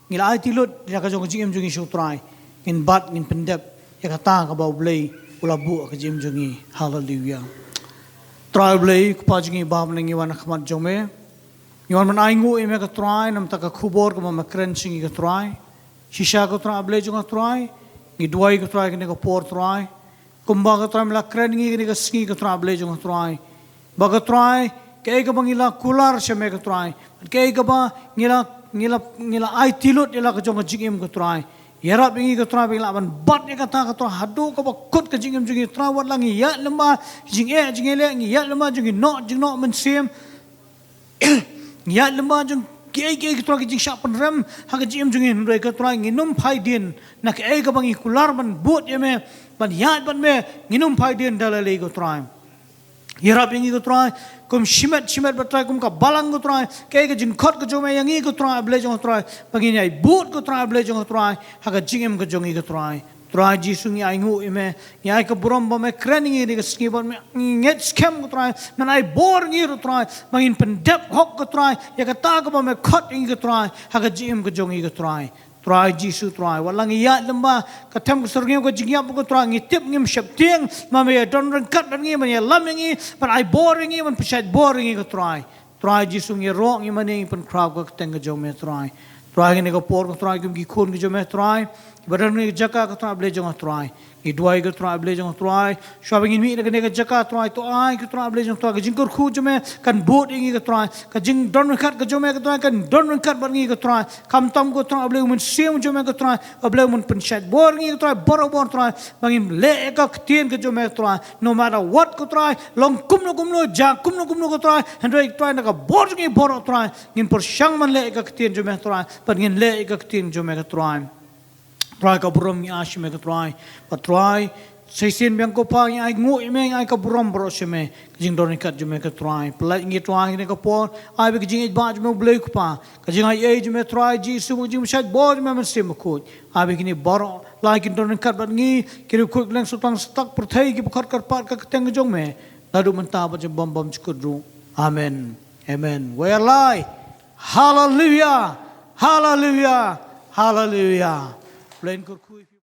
Ngi la aiti lut ïa ka jong ka jingim jong ngi sha U Trai. Ngin bat ngin pyndep ïa kata kaba U Blei u la buh ha ka jingim jong ngi. Haleluia. Trai U Blei, Kpa jong ngi, ba mynne ngi wan ha khmat jong me. Ngi wan ban ainguh ïa me ko Trai namar ka khubor kaba me kren sha ngi ko Trai. Shisha ko Trai A Blei jong nga Trai, ngi duwai ko Trai kane ka por Trai. Kumba ko Trai me la kren ïa ngi kane ka sngi ko Trai A Blei jong nga Trai. Ba ko Trai, kaei kaba ngi la kular sha me ko Trai. Kaei kaba ngi la, ngi la, ngi la aiti lut ïa la ka jong ka jingim ko Trai. Ïarap ïa ngi ko Trai ba ngi lah ban bat ïa kata ko Trai haduh kaba kut ka jingim jong ngi Trai, wat la ngi ïaid lyngba jingeh jingeh leh, ngi ïaid lyngba jong ngi noh jingnoh mynsiem. Ngi ïaid lyngba jong kiei kiei ko Trai ki jingshah pynrem ha ka jingim jong ngi, hynrei ko Trai ngin ym phai dien na kaei kaba ngi kular ban bud ïa me, ban ïaid bad me, ngin ym phai dien da lei lei ko Trai. Ïarap ïa ngi ko Trai, kum shimet shimet bad Trai, kum ka balang ko Trai, kaei ka jingkhot ka jong me ïa ngi ko Trai A Blei jong nga Trai, ba ngin ïai bud ko Trai A Blei jong nga Trai ha ka jingim ka jong ngi ko Trai. Trai Jisu ngi ainguh ïa me, ngi ai ka burom ba me kren ïa ngi kane ka sngi, ba me ngeit skhem ko Trai, men ai bor ïa ngi ko Trai, ba ngin pyndep hok ko Trai ïa kata kaba me khot ïa ngi ko Trai ha ka jingim ka jong ngi ko Trai. Trai Jisu Trai, wat la ngi ïaid lyngba ka them ka syrngiew ka jingïap ko Trai, ngi tip ngim sheptieng, ba me ïadon ryngkat bad ngi, ban ïalam ïa ngi, ban ai bor ïa ngi, ban pynshait bor ïa ngi ko Trai. Trai Jisu ngi rong ïa mane ngi pynkhraw ka kyrteng ka jong me Trai. Trai kane ka por ko Trai kum ki khun ka jong me Trai, kiba don kane ka jaka ko Trai A Blei jong nga Trai. Ngi duwai ko Trai A Blei jong nga Trai, shuwa ba ngin mih na kane ka jaka Trai, to ai ko Trai A Blei jong nga Trai, ka jingkyrkhu jong me kan bud ïa ngi ko Trai, ka jingdon ryngkat ka jong me ko Trai kan don ryngkat bad ngi ko Trai. Khamtam ko Trai A Blei u Mynsiem jong me ko Trai, A Blei un pynshait bor ïa ngi ko Trai, baroh bor Trai, ba ngin leh ïa ka ktien ka jong me ko Trai. No matter what ko Trai, long kumno kumno, jia kumno kumno ko Trai, hynrei Trai na ka bor jong ngi baroh Trai, ngin pyrshang ban leh ïa ka ktien jong me Trai, bad ngin leh ïa ka ktien jong me ko Trai. Trai ka burom ngi ai sha me ko Trai, bad Trai, sa shisien biang ko Pa ngi ainguh ïa me, ngi ai ka burom baroh sha me, ka jingdon ryngkat jong me ko Trai. Pynlait ngi Trai kane ka por, ai ba ka jingïeit ba jong me U Blei ko Pa, ka jingaiei jong me Trai Jisu, ka jingpynshait bor jong me Mynsiem Bakhuid, ai ba kine baroh lai kin don ryngkat bad ngi, ki riewkhuid kylleng satlak satlak pyrthei kiba khot kyrpad ka kyrteng ka jong me, naduh mynta bad jong bym bymjukut ruh. Amen. Amen. Wa ïalai. Haleluia. Haleluia. Haleluia. Blei un kyrkhu ïa phi.